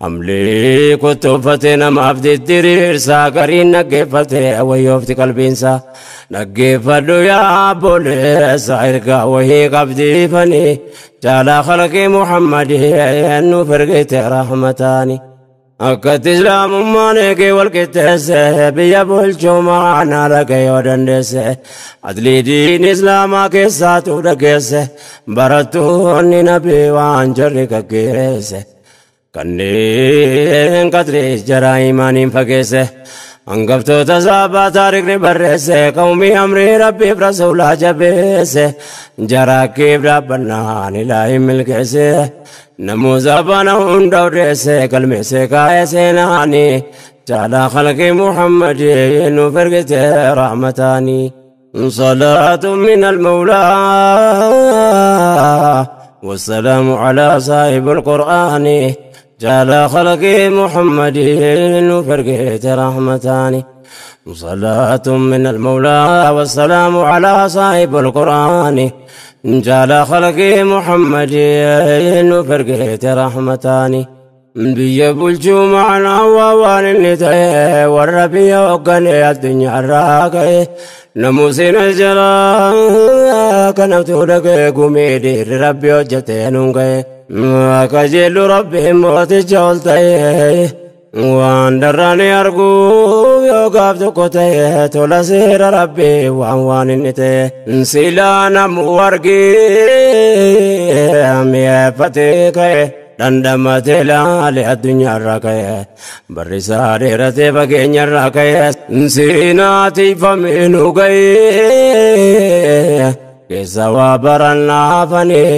Amlii kuttuuffatee namaaf diddiriirsa gariin dhaggeeffatee wayyoofti qalbiinsa. Dhaggeeffadhu yaa obboleessa ergaa wahii qabdiifanii caalaa khalqii Muhammadii nuuf ergite rahmataani. Akkatti islaamummaan eegee wal qixxeesse biyya bulchumaa na dhagee yoo dandeesse adlii diin islaamaa keessaatu dhageesse barattoonni nabii waan jarri gaggeesse kanneen qatrii jaraa imaaniin fageesse hangaftoota saabaa taarikni barreesse qawmii amrii rabbiif rasuulaa jabeesse jaraa kiif dhaabbannaan ilaahin milkeesse. Namoota bana hunda odeesse galmeesse kaa'ee seenaani caalaa khalqi Muhammadii nuuf ergite rahmataani. Salaatu min al-mawlaa wassalaamu alaa saahibil qur'aani caalaa khalqi Muhammadii nuuf ergite rahmataani. صلاة من المولى والسلام على صاحب القرآن جعل خلق محمد فرقت رحمتاني. Biyya bulchuu ma'anaa waa waan inni ta'e warra biyya hoogganee addunyaa irraa ka'e namuusin jalaa kanatu dhaga'e gumii dhiirri rabbi hojjetee nuun ga'e akka jeellu rabbiin mooticha ol ta'e. Waan darrani arguu yoo gaaf tokko ta'e tola seera rabbii waan waan inni ta'e silaa namu argee mi'eeffatee ka'e dhandhamatee laale addunyaarraa ka'e barri isaa dheeratee fageenyarraa ka'e seenaa tiifamee nu ga'e keessa waa barannaafanii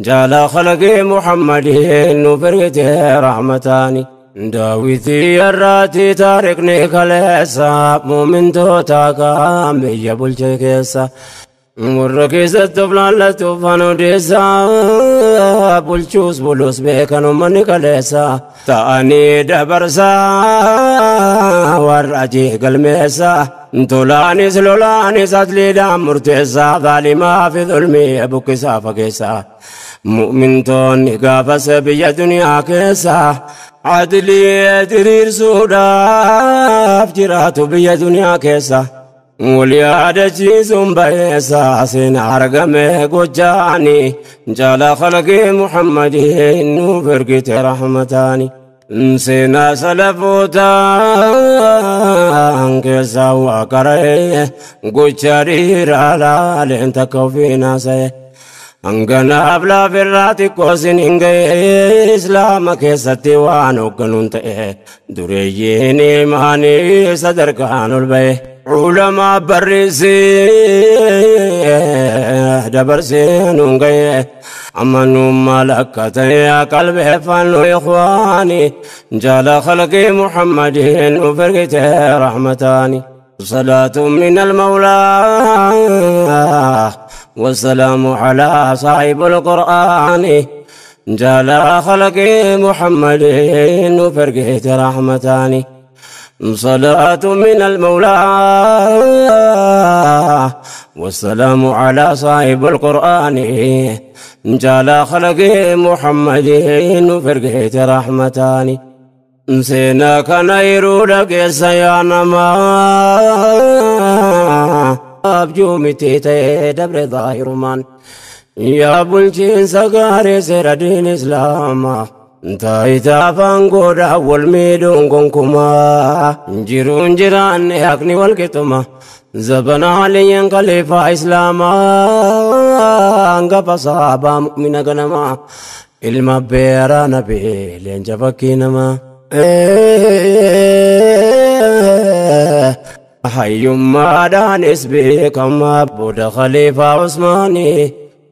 jaala khalaqee Muhammadin nu firgite rahmataani. Daawwitii irratti taarikni kaleessa muumintoota kan biyya bulche keessa warra keessatti of laallatuuf kan odeessa bulchuus bulus beekan uummanni kaleessa ta'anii dabarsaa warra ajii galmeessa tolaanis lolaanis atliidhaan murteessaa zaalimaa fi zulmii buqqisaa fageessa mu'mintoonni gaafas biyya duniyaa keessa adlii diriirsuudhaaf jiraatu biyya duniyaa keessa wal yaadachiisuun ba'eessa seenaa argame gochaani jaala khalaqii Muhammadiin nuuf ergite rahmataani. Seenaa salafootaan keessaa waa qara'e gocha dhiiraa laaleen takka ofiin haasa'e. Hanganaaf laafirraa xiqqoo sin hin ga'e islaama keessatti waan hoogganuun ta'e dureeyyiin imaanii sadarkaan ol ba'e. Ulamaa barreessee dabarsee nuun ga'e amanummaa lakka ta'e qalbeeffannu ikhwaani jaala khalqii Muhammadiin nuuf ergite rahmataani. صلاة من المولى والسلام على صاحب القرآن جل خلق محمد وفرقه رحمتان. صلاة من المولى والسلام على صاحب القرآن جل خلق محمد وفرقه رحمتان. Seenaa kana yeroo dhageessa yaa namaa abjuu miti ta'ee dabre zaahirumaan yaa bulchiinsa gaarii seera diin islaamaa taayitaa afaan godhaa wal miidhuun gonkumaa jiruun jiraanne haqni wal qixxuma zabana aliyyan khaliifaa islaamaa hangafa sahabaa mu'mina ganamaa ilma beeraa nabii leenca fakkii namaa. Hayyummaadhaanis beekamaa booda khaliifaa Usmaanii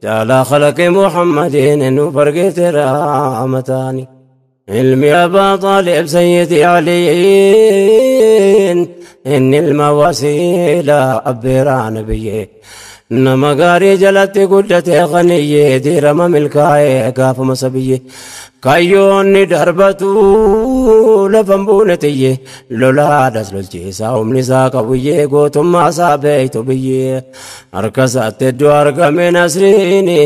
jaala khalaqi Muhammadiin nuuf argite rahmataani. Ilmi Abaa Xaalib Sayyidi Aliin inni ilma wasiilaa abbeeraa nabiyyee nama gaarii jalatti guddatee qaniyyee diirama milkaa'ee gaafuma sabiyyee kayyoonni darbatu lafan buune tiyyee lolaadhas lolchiisaa humni isaa qabuyyee gootummaa isaa beeytu biyyee harka isaatti iddoo argame nasriini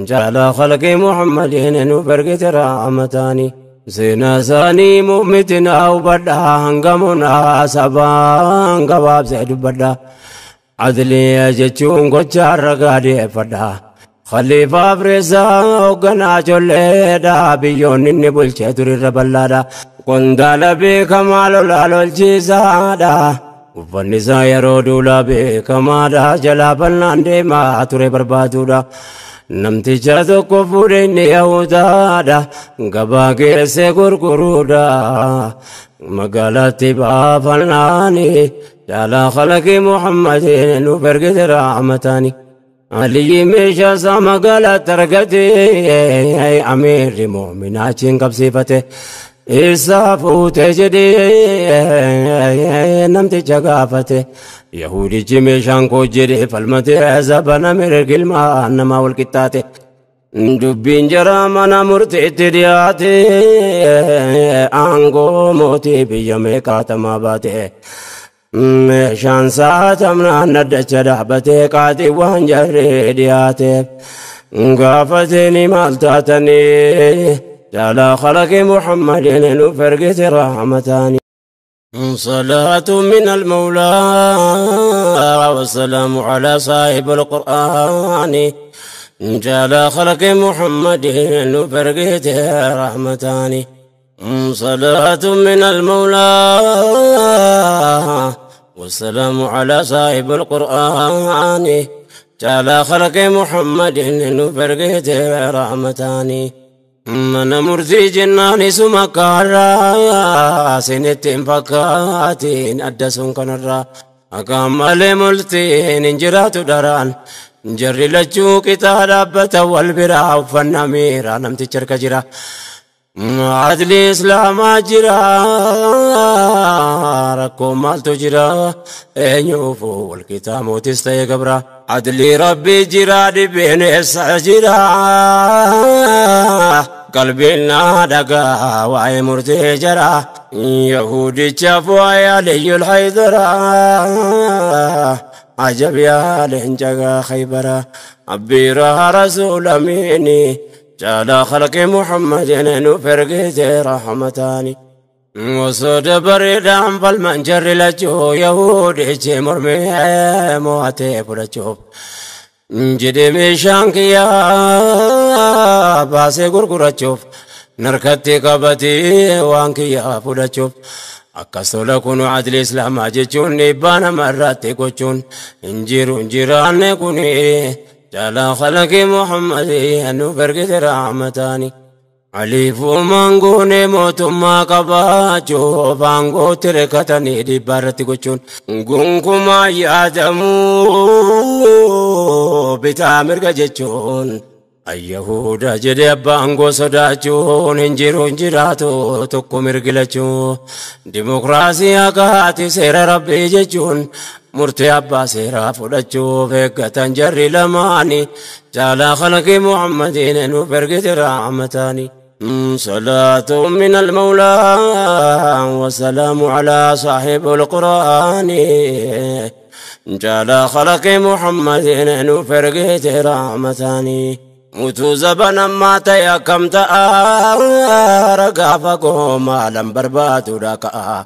jaala khalqii Muhammadiin nuuf ergite rahmataani. Seenaa isaanii mu'mitinaa hubadhaa hangamunaa sabaan gabaabsee dubbadhaa. Adliya jechuun gocha ragaa dhiyeeffadha. Khaliifaa Fireesaa hoogganaa ijoolleedha. Biyyoonni inni bulchee turirra bal'aadha. Qondaala beekamaa lolaa lolchiisaadha. Uffanni isaa yeroo duulaa beekamaadha. Jalaa bal'aan deemaa ture barbaaduudha. Namticha tokko fuudhee inni Yahudaadha. Gabaa geessee gurguruudha. Magaalaatti baafannaani. Jaala khalaqii Muhammadin nuuf ergite rahmataani. Aliyyi meeshaa isaa magaalaatti argate amiirri mu'minaa achiin qabsiifate. Isaa fuute jedhee namticha gaafate. Yahudichi meeshaan koo jedhee falmate zabana mirga ilmaa namaa wal qixxaate. Dubbiin jara mana murteetti dhiyaate aangoo mootii biyya meeqaatamaa baate. Meeshaan saatamnaan addacha dhaabatee qaaxii waan jarree dhiyaate. Gaafatee maal taatanii jaala khalaqi Muhammadin nuuf ergite rahmataani. صلاة من المولى والسلام على صاحب القرآن جال خلق محمد وفرقته رحمتان. صلاة من المولى والسلام على صاحب القرآن جعل خلق محمد نفرقت رحمتاني من مرتي جناني سمكارا سنتين فكاتين أدسون كنرا أكمل ملتين انجرات دران جري لجو كتابة والبرا فالنميرا نمتي شرك جرا عدل إسلام جرا ركو مالتو جرا ينوفو والكتاب تستيقبرا عدل ربي جرا دبين جرا قلبي نادقا وعي مرتي جرا يهودي شافوا يا لي الحيدرا عجب يا لنجا خيبرا عبيرا رسول أميني جعل خلق محمد نفرقت رحمتاني وصد بريدان فالمنجر لجو يهودي مرمي مواتي فلجو جدي مشانك يا باسي غرغرچوف نركتي قبتي وانك يا فلجو أكسو لكون عدل إسلام جيشون نبانا مراتي كوچون انجيرو انجيران كوني جعل خلق محمد نفرقت رحمتاني علي فومانغوني موتما قباچو فانغو تركتني دبارتي كوچون غونكما يادمو بتامر جچون اليهود جدي أبانغو صداچون انجيرو انجيراتو تكو مرگلچو ديمقراسيا قاتي سير ربي جچون مرتي أبا سيرا فلچو فقتن جري لماني جعل خلق محمد نفرقت رحمتاني صلاة من المولى والسلام على صاحب القرآن جعل خلق محمد نفرقت رحمتاني موتو زبنا ما تيكم تأرقا فقوم لم برباتو دكا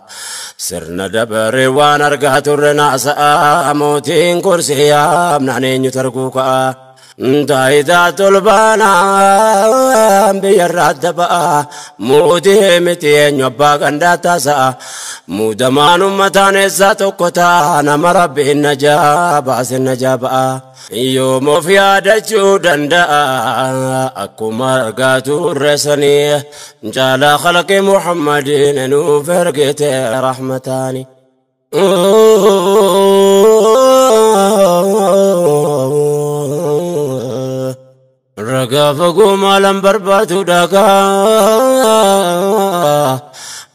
سرنا دبر وانرقا ترنا سا موتين كرسيا منعنين يتركوكا تايدا تلبانا بيراد دبا موتي متين يبا غندا تاسا مودمان متان ساتوكوتا نمرب النجا باس النجابا يوم في عدجو دندا أكما رقاتو الرسني جعل خلق محمد نفرقت رحمتاني رقا فقوم لم برباتو دقا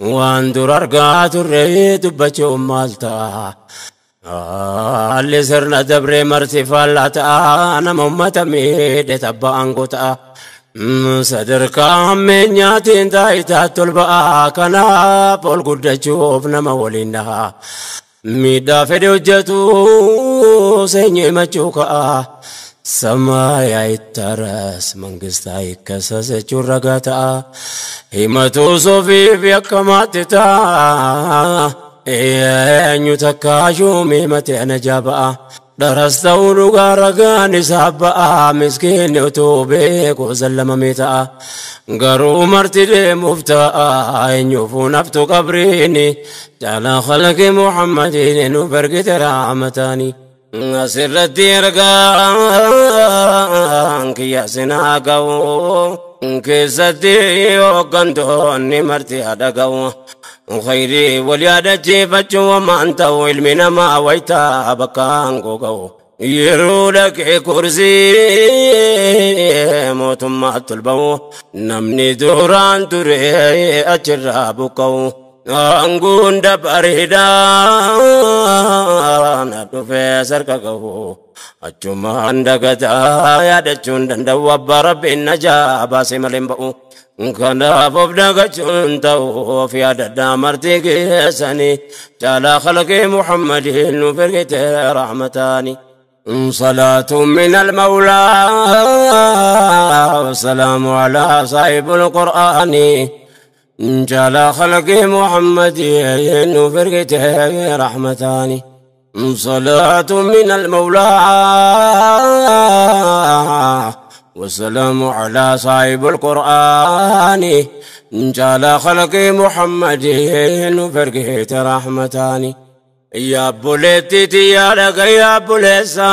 وان درقاتو الريد بچو مالتا اللي سرنا دبري مرتي فالاتا أنا ممتا ميدي تبا أنقوتا صدرك من ياتين تايتا تلبا كنا بول قد شوفنا مولينها ميدا فدوجتو سيني مچوكا سماي አይታረስ መንግስት አይከሰስ ጩረጋታ ሂመቱ ሶፊፍ የከማትታ eenyu takkaashuu miimate najaba'a dharasta'uu dhugaa ragaan isaa ba'a miskiinni utuu beeku sallamamee ta'a garuu marti deemuuf ta'a eenyuufuu naftu qabriini jaalaa khalqi Muhammadiin nu bargite raamataani. Asirratti ergaan kiyya sinaa ga'u keessatti hooggantoonni marti haadha ga'u. خيري وليادتي فتشو وما أنت علمنا ما ويتا بكان قوقو يرولك كرسي موت ما تلبو نمني دوران تري أجرابكو أنقون دبريدان أدوفي سرككو أجمان دقتا يادتشون دندو برب النجا باسم الإنبؤ Kanaaf of dagachuun ta'uu of yaadadhaa marti keessanii jaalaa khalqii Muhammadiin nu firgite rahmataani. صلاة من المولى والسلام على صاحب القرآن جعل خلق محمد فرقته رحمتان. صلاة من المولى والسلام على صاحب القرآن جال خلق محمد فرقيت رحمتاني يا بوليتي يا لك يا بوليسا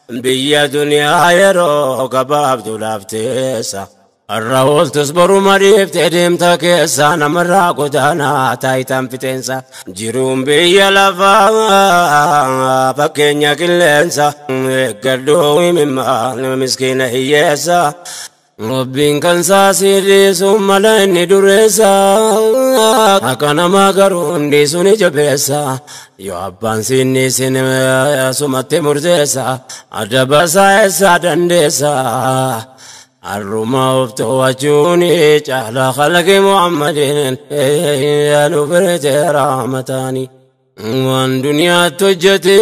بيا دنيا يروك باب دولافتيسا الراول تصبر مريب تديم تكيسا نمرا قدانا تايتان فتنسا جيروم بيا لفا فكينيا كلنسا قردوي مما مسكينة هيسا ربين كان ساسيري ثم لاني درسا أكنا ما قرون دي سوني جبسا يو أبان سيني سيني سمتي مرزيسا أدبسا إسا دندسا الرما وجوني جعل خلق محمد نفرت رحمتاني وان دنيا تجتي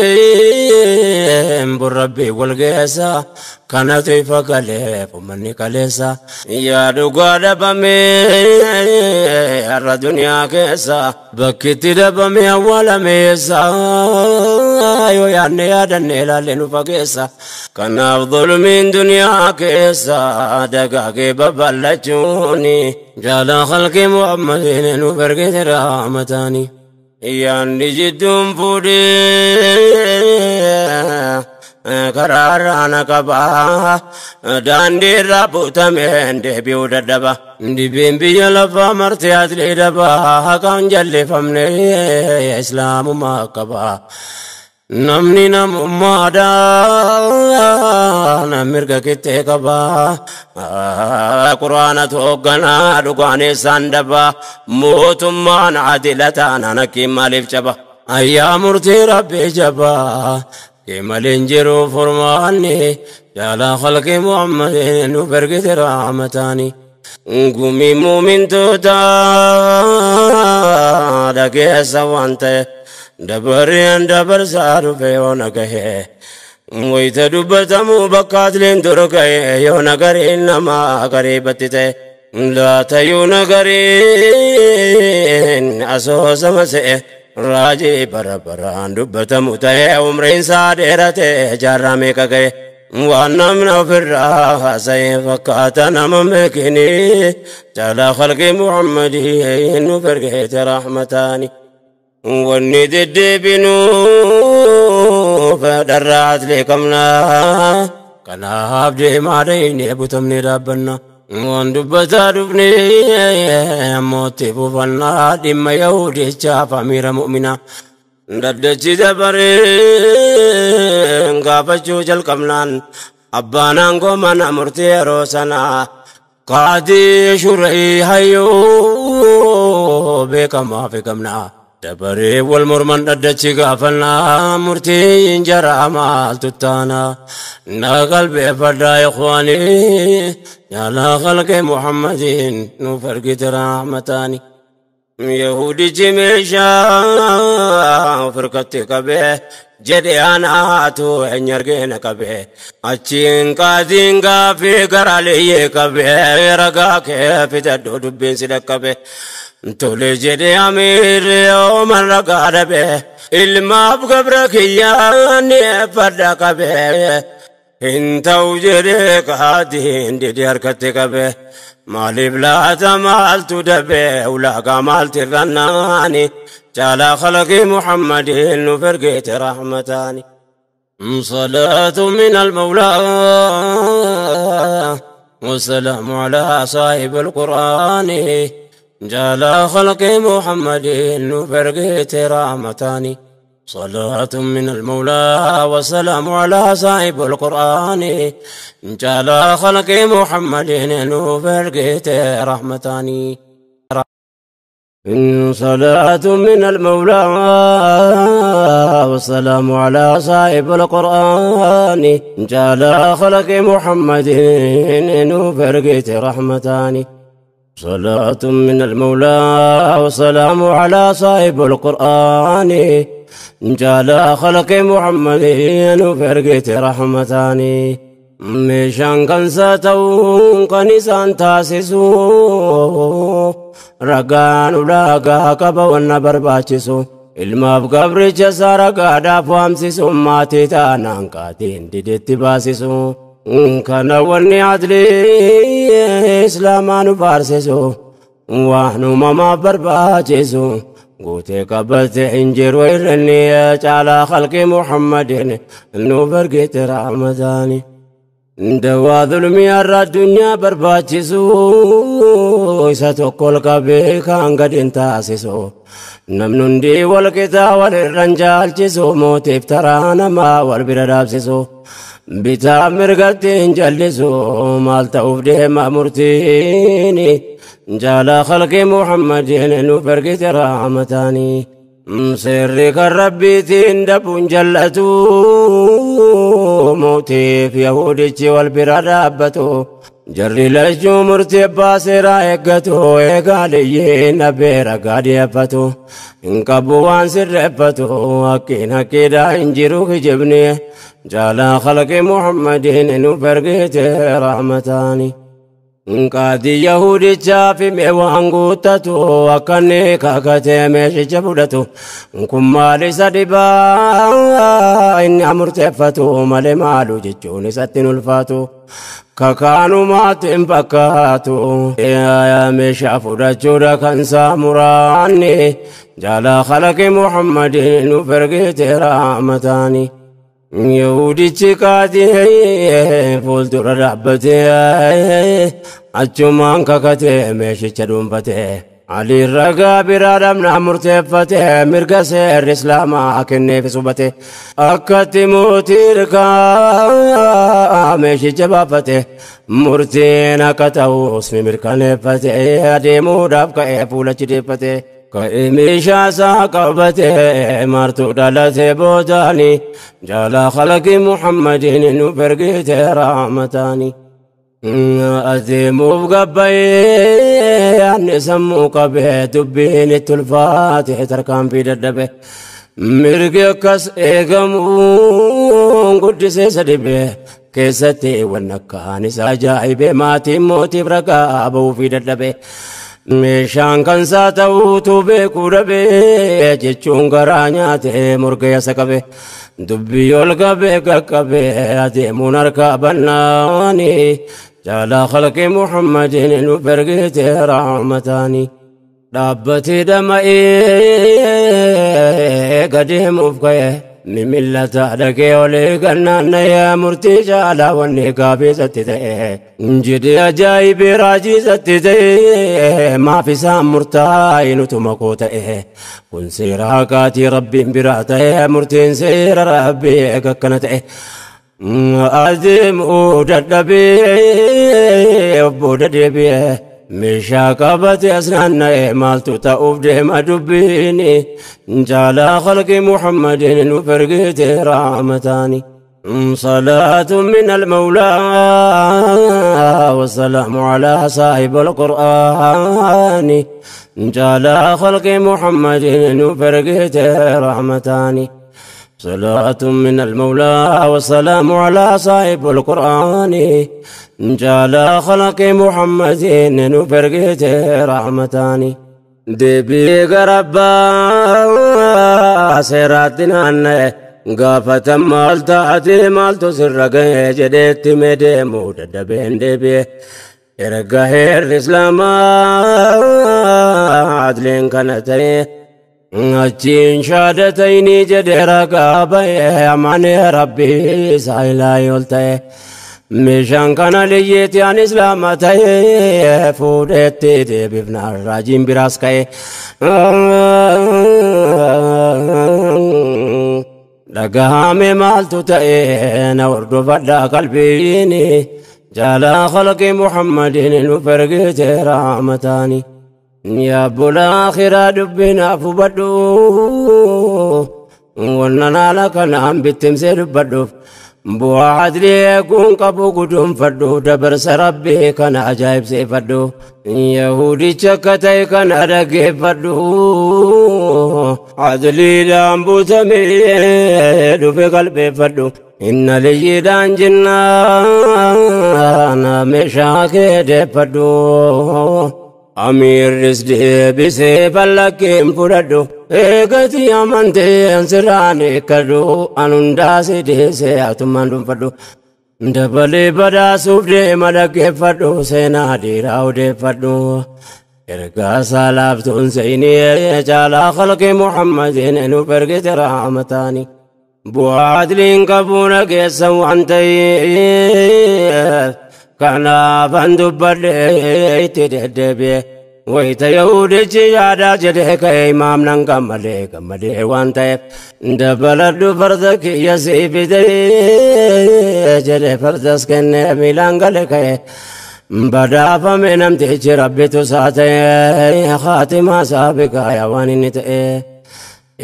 بربي والقيسة كانت فقلب ومني كليسة يا رقاد بمي الدنيا كيسة بكيت دبمي أول ميسة يا دني لالين فقيسة كان أفضل من دنيا كيسة دقاقي ببلجوني جال خلق محمد وفرقة رحمتاني يعني جدهم فودي كرارانا كبا داندي رابو تمين دي بيو ددبا دي بين بيا لفا مرتيات لي دبا كان جلي فمني اسلام ما كبا نمني نم ما دا نمرك كتي كبا قرآن توقنا دقاني ساندبا موت ما عدلتان نكي مالف جبا أيا مرتي ربي جبا كما لنجرو فرماني جال خلق محمد نفرقت رحمتاني قومي مؤمن توتا دقيسا وانت دبرين دبر سارو فيونا كهي ويتدبتمو بكات لندركي يونا قرين ما قريبتي لا تيونا قرين أسوس مسئ راجي بربران دبتمو تهي عمرين سادرتي جرامي كهي وانا من في الراحة سيفكاتنا ممكني جل خلق محمد فرقيت رحمتاني والندد بنو فدرعت لكمنا كان عبدي ما ديني بتمني ربنا وندبتا دبني موتي بفنا دم يهودي شاف أمير مؤمنا ندجي دبرين قافشو جل كمنان أبانا قومنا مرتي روسنا قادي شرعي هيو بك ما في كمنا دبري والمرمن ندجي قافلنا مرتي جرى مال تتانا نقلبي فدا إخواني يا لا خلق محمد نفرقت رحمتاني يهودي جميشا فرقتك به جدي أنا تو إنيرجين كبه أتشين كازين كافي كرالي كبه رجاك في تدود بين كبه تولي جدي أمير يوم رجع به إلما بقبرك يا نفرق به انت وجريك هادين دي ديركتك به مالي بلا تمال تدبي ولا كمال ترناني جال خلق محمد فرقيت رحمتاني صلاة من المولى والسلام على صاحب القرآن جال خلق محمد فرقيت رحمتاني صلاة من المولى والسلام على صاحب القرآن جال خلق محمد فرقيت رحمتاني صلاة من المولى والسلام على صاحب القرآن جال خلق محمد فرقيت رحمتاني صلاة من المولى والسلام على صاحب القرآن جال خلق محمد فرقيت رحمتاني مشان كان ساتون كنيسان تاسسو رقان ولاقا كبونا برباتشسو ilmaaf gabricha isaa ragaadhaaf waamsisu maatii taanaan kaatiin didetti baasisu Kana wanni adlii islaamaa nu faarsisu waan uumamaa barbaachisu guutee qabate hin jiru irranni caalaa khalqii Muhammadin nuuf ergite rahmataani. Dawaa zulmii har'a addunyaa barbaachisu isa tokko ol qabee kaan gad hin taasisu. Namni hundi wal qixaa wal irra hin caalchisu mootiif taraa namaa wal bira dhaabsisu. Bitaa mirgatti hin jallisu maal ta'uuf deema murtiin jaalaa khalqii Muhammadin nuuf ergite rahmataani. Seerri kan rabbiitiin dabuun jallatu mootiif yahudichi wal bira dhaabbatu. Jarri lachuu murtii abbaa seeraa eeggatu eegaa liyyiin abbee ragaa dhiyeeffatu. Hin qabu waan sirreeffatu hakkiin hakkiidhaa hin jiru kijibni jaalaa khalqii Muhammadin nuuf ergite rahmataani. Qaadii Yahudichaa fi mee waan guuttatu akka inni kakatee meeshicha fudhatu. Kun maal isa dhibaa inni murteeffatu malee maalu jechuun isatti hin ulfaatu. Kakaanumaatti hin fakkaatu meeshaa fudhachuudha kan saamuraanni jaalaa khalaqi Muhammadin nuuf ergite rahmataani. Yahudichi qaadii fuuldura dhaabbatee achumaan kakatee meeshicha dhuunfatee Ali ragaa biraa dhabnaa murteeffatee mirga seerri islaamaa kenneef subate akkatti mootii hirkaa meeshicha baafate murtiin akka ta'us ni mirkaneeffate adeemuudhaaf ka'ee fuulachi deeffate. Ka'ee meeshaa isaa qabatee martuu dhalatee boodaani jaalaa khalaqii Muhammadin nuuf ergite rahmataani. Adeemuuf gabbayee anni sammuu qabee dubbiin itti ulfaate tarkaanfii dadhabe. Mirgi akkas eegamuun guddisee isa dhibee keessatti wanna akkaan isa ajaa'ibee maatiin mootiif ragaa ba'uufii dadhabe. Meeshaan kan isaa ta'uutu beekuu dhabee jechuun garaa nyaatee morga yasa qabe. Dubbii ol qabee qaqqabee adeemuun harkaa bannaani jaalaa khalqii Muhammadin nuuf ergite rahmataani. Dhaabbatee dhama'ee gadeemuuf ka'e mimillata dhagee olee gannaanna'ee murtii jaalaa wanni gaafii isatti ta'e. Jedhee ajaa'ibee raajii isatti ta'e maaf isaan murtaa'e nutuma koo ta'e. Kun seera haqaatii rabbiin biraa ta'e murtiin seera rabbii akkana ta'e. Adeemuu dadhabee of booda deebi'ee meeshaa qabate as naanna'e maaltu ta'uuf deema dubbiin jaalaa khalqii Muhammadin nuuf ergite rahmataani. صلاة من المولى والسلام على صاحب القرآن جعل خلق محمد نفرقت رحمتان. صلاة من المولى والسلام على صاحب القرآن جعل خلق محمد نفرقت رحمتان. دبي غربا سيراتنا gaafatan maal taate maaltu sirra ga'e jedheetti meedeemuu dadhabeen deebi'e. Erga heerri islaamaa adliin kana ta'e achiin shaadatayni jedhee ragaa ba'e amanee rabbii isaa ilaahi ol ta'e. Meeshaan kana liyyeetti an islaama ta'e fuudheetti deebifnaan raajiin biraas ka'e. Dhagahame maaltu ta'e na hordofadhaa qalbiin jaalaa khalqii Muhammadin nuuf ergite rahmataani. Yaa bulaa akhiraa dubbinaaf hubadhu wanna naala kanaan bittimsee dubbadhuuf bu'aa adlii eeguun qabu guduunfadhu dabarsa rabbii kana ajaa'ibsiifadhu Yahudicha akka ta'e kana dhaggeeffadhu adliidhaan buutamee dhufe qalbeeffadhu. Inna liyyiidhaan jinnaan meeshaa kee deeffadhu Amiirris deebisee fallakkeen fudhadhu eegati amantee ansirraan eeggadhu an hundaa si deessee atummaan dhuunfadhu. Dabalee badhaasuuf deema dhaggeeffadhu seenaa dhiiraa odeeffadhu. Ergaa saalaaftuun seenii caalaa khalqi Muhammadiin nuuf ergite rahmataani. Bu'aa adliin qabuu nageessa waan ta'eef kanaafan dubbadhee itti deddeebi'e. Wayita Yahudichi yaadaa jedhee ka'e imaamnan gammadee gammadee waan ta'eef dabaladhu farda kiyya sii fide jedhee fardas kennee miilaan gale ka'e. Badhaafame namtichi rabbitu isaa ta'e khaatimaa isaa biqaaya waan inni ta'e.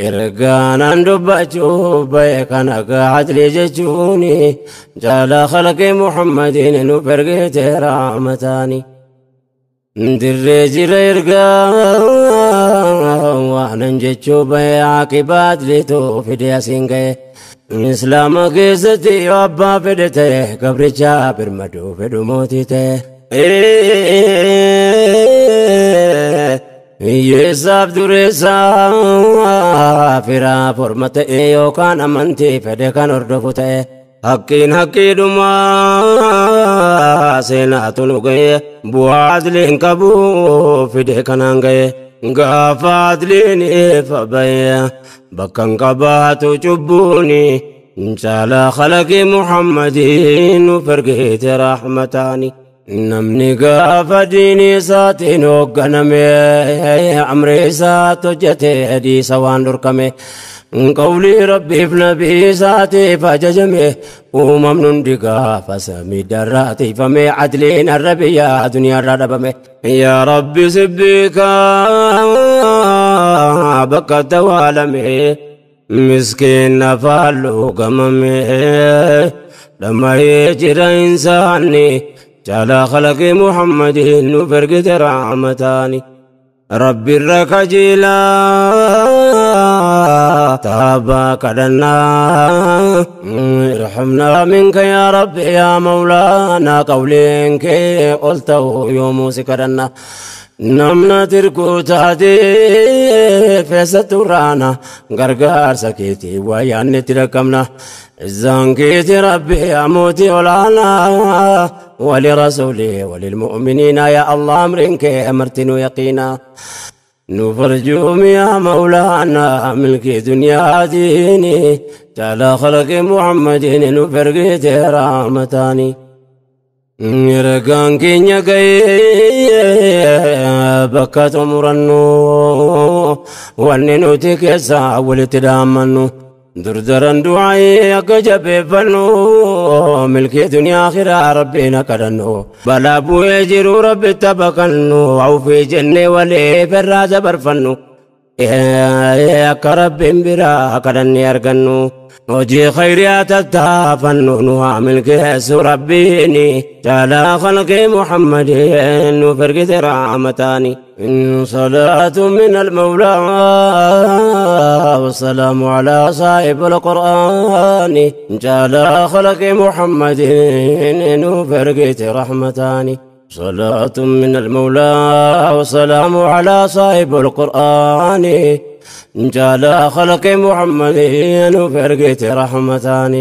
Ergaanaan dubbachuu ba'e kan akka adlii jechuuni jaalaa khalqi Muhammadiin nuuf ergite rahmataani. Dirree jira ergaa waanan jechuu ba'e aqibaa adliitu fide asiin ga'e. Islaama keessatti yoo abbaa fedhe ta'e gabricha birmaduu fedhu mootii ta'e. Hiyyeessaaf dureessaa firaa forma ta'e yookaan amantii fedhe kan hordofu ta'e. Haqqiin haqqiidhumaa seenaatu nu ga'e bu'aa adliin qabu fide kanaan ga'e. Gaafa adliin ifa ba'e bakka hin qabaatu cubbuuni caalaa khalaqi Muhammadiin nuuf ergite rahmataani. Namni gaafa diinii isaatiin hoogganame amri isaatti hojjete dhiisa waan dhorkame. Qawlii rabbiif nabii isaatiif ajajame uumamni hundi gaafa samii darraatiifame adliin har'a biyya duniyaarraa dhabame. Yaa Rabbi sibbiika bakka tawaalame miskiina faalluu gamame dhama'ee jira insaanni jaalaa khalaqi Muhammadiin nuuf ergite rahmataani. Rabbi irra kajeelaa taabaa kadhannaa irhamnaa minka yaa Rabbi yaa Mawlaanaa qawliin kee ol ta'u yoomuu si kadhanna. Namna tirkuu taatee feessattu raana gargaarsa keetii waa yaadne itti dhaqqabna. Izzaan keeti Rabbi yaa mootii olaanaa ولرسوله وللمؤمنين يا الله أمرك أمرتن يقينا. نفرجهم يا مولانا ملك دنيا ديني تعالى خلق محمد نفرقت رحمتاني. Ergaan keenya ga'ee bakka xumurannu wanni nuti keessaa walitti dhaammannu. Durdaran du'aayee akka jabeeffannu milkii duniyaa akhiraa rabbiin akka kadhannu. Balaa bu'ee jiru rabbitti baqannu awfii jennee waliif irraa dabarfannu. Akka rabbiin biraa kadhannee argannu. Hojii khayriyaa tattaafannu nu haa milkeessu rabbiini caalaa khalqi Muhammadiin nuuf ergite rahmataani. صلاة من المولى والسلام على صاحب القرآن جعل خلق محمد نفرقت رحمتان. صلاة من المولى والسلام على صاحب القرآن جعل خلق محمد نفرقت رحمتان.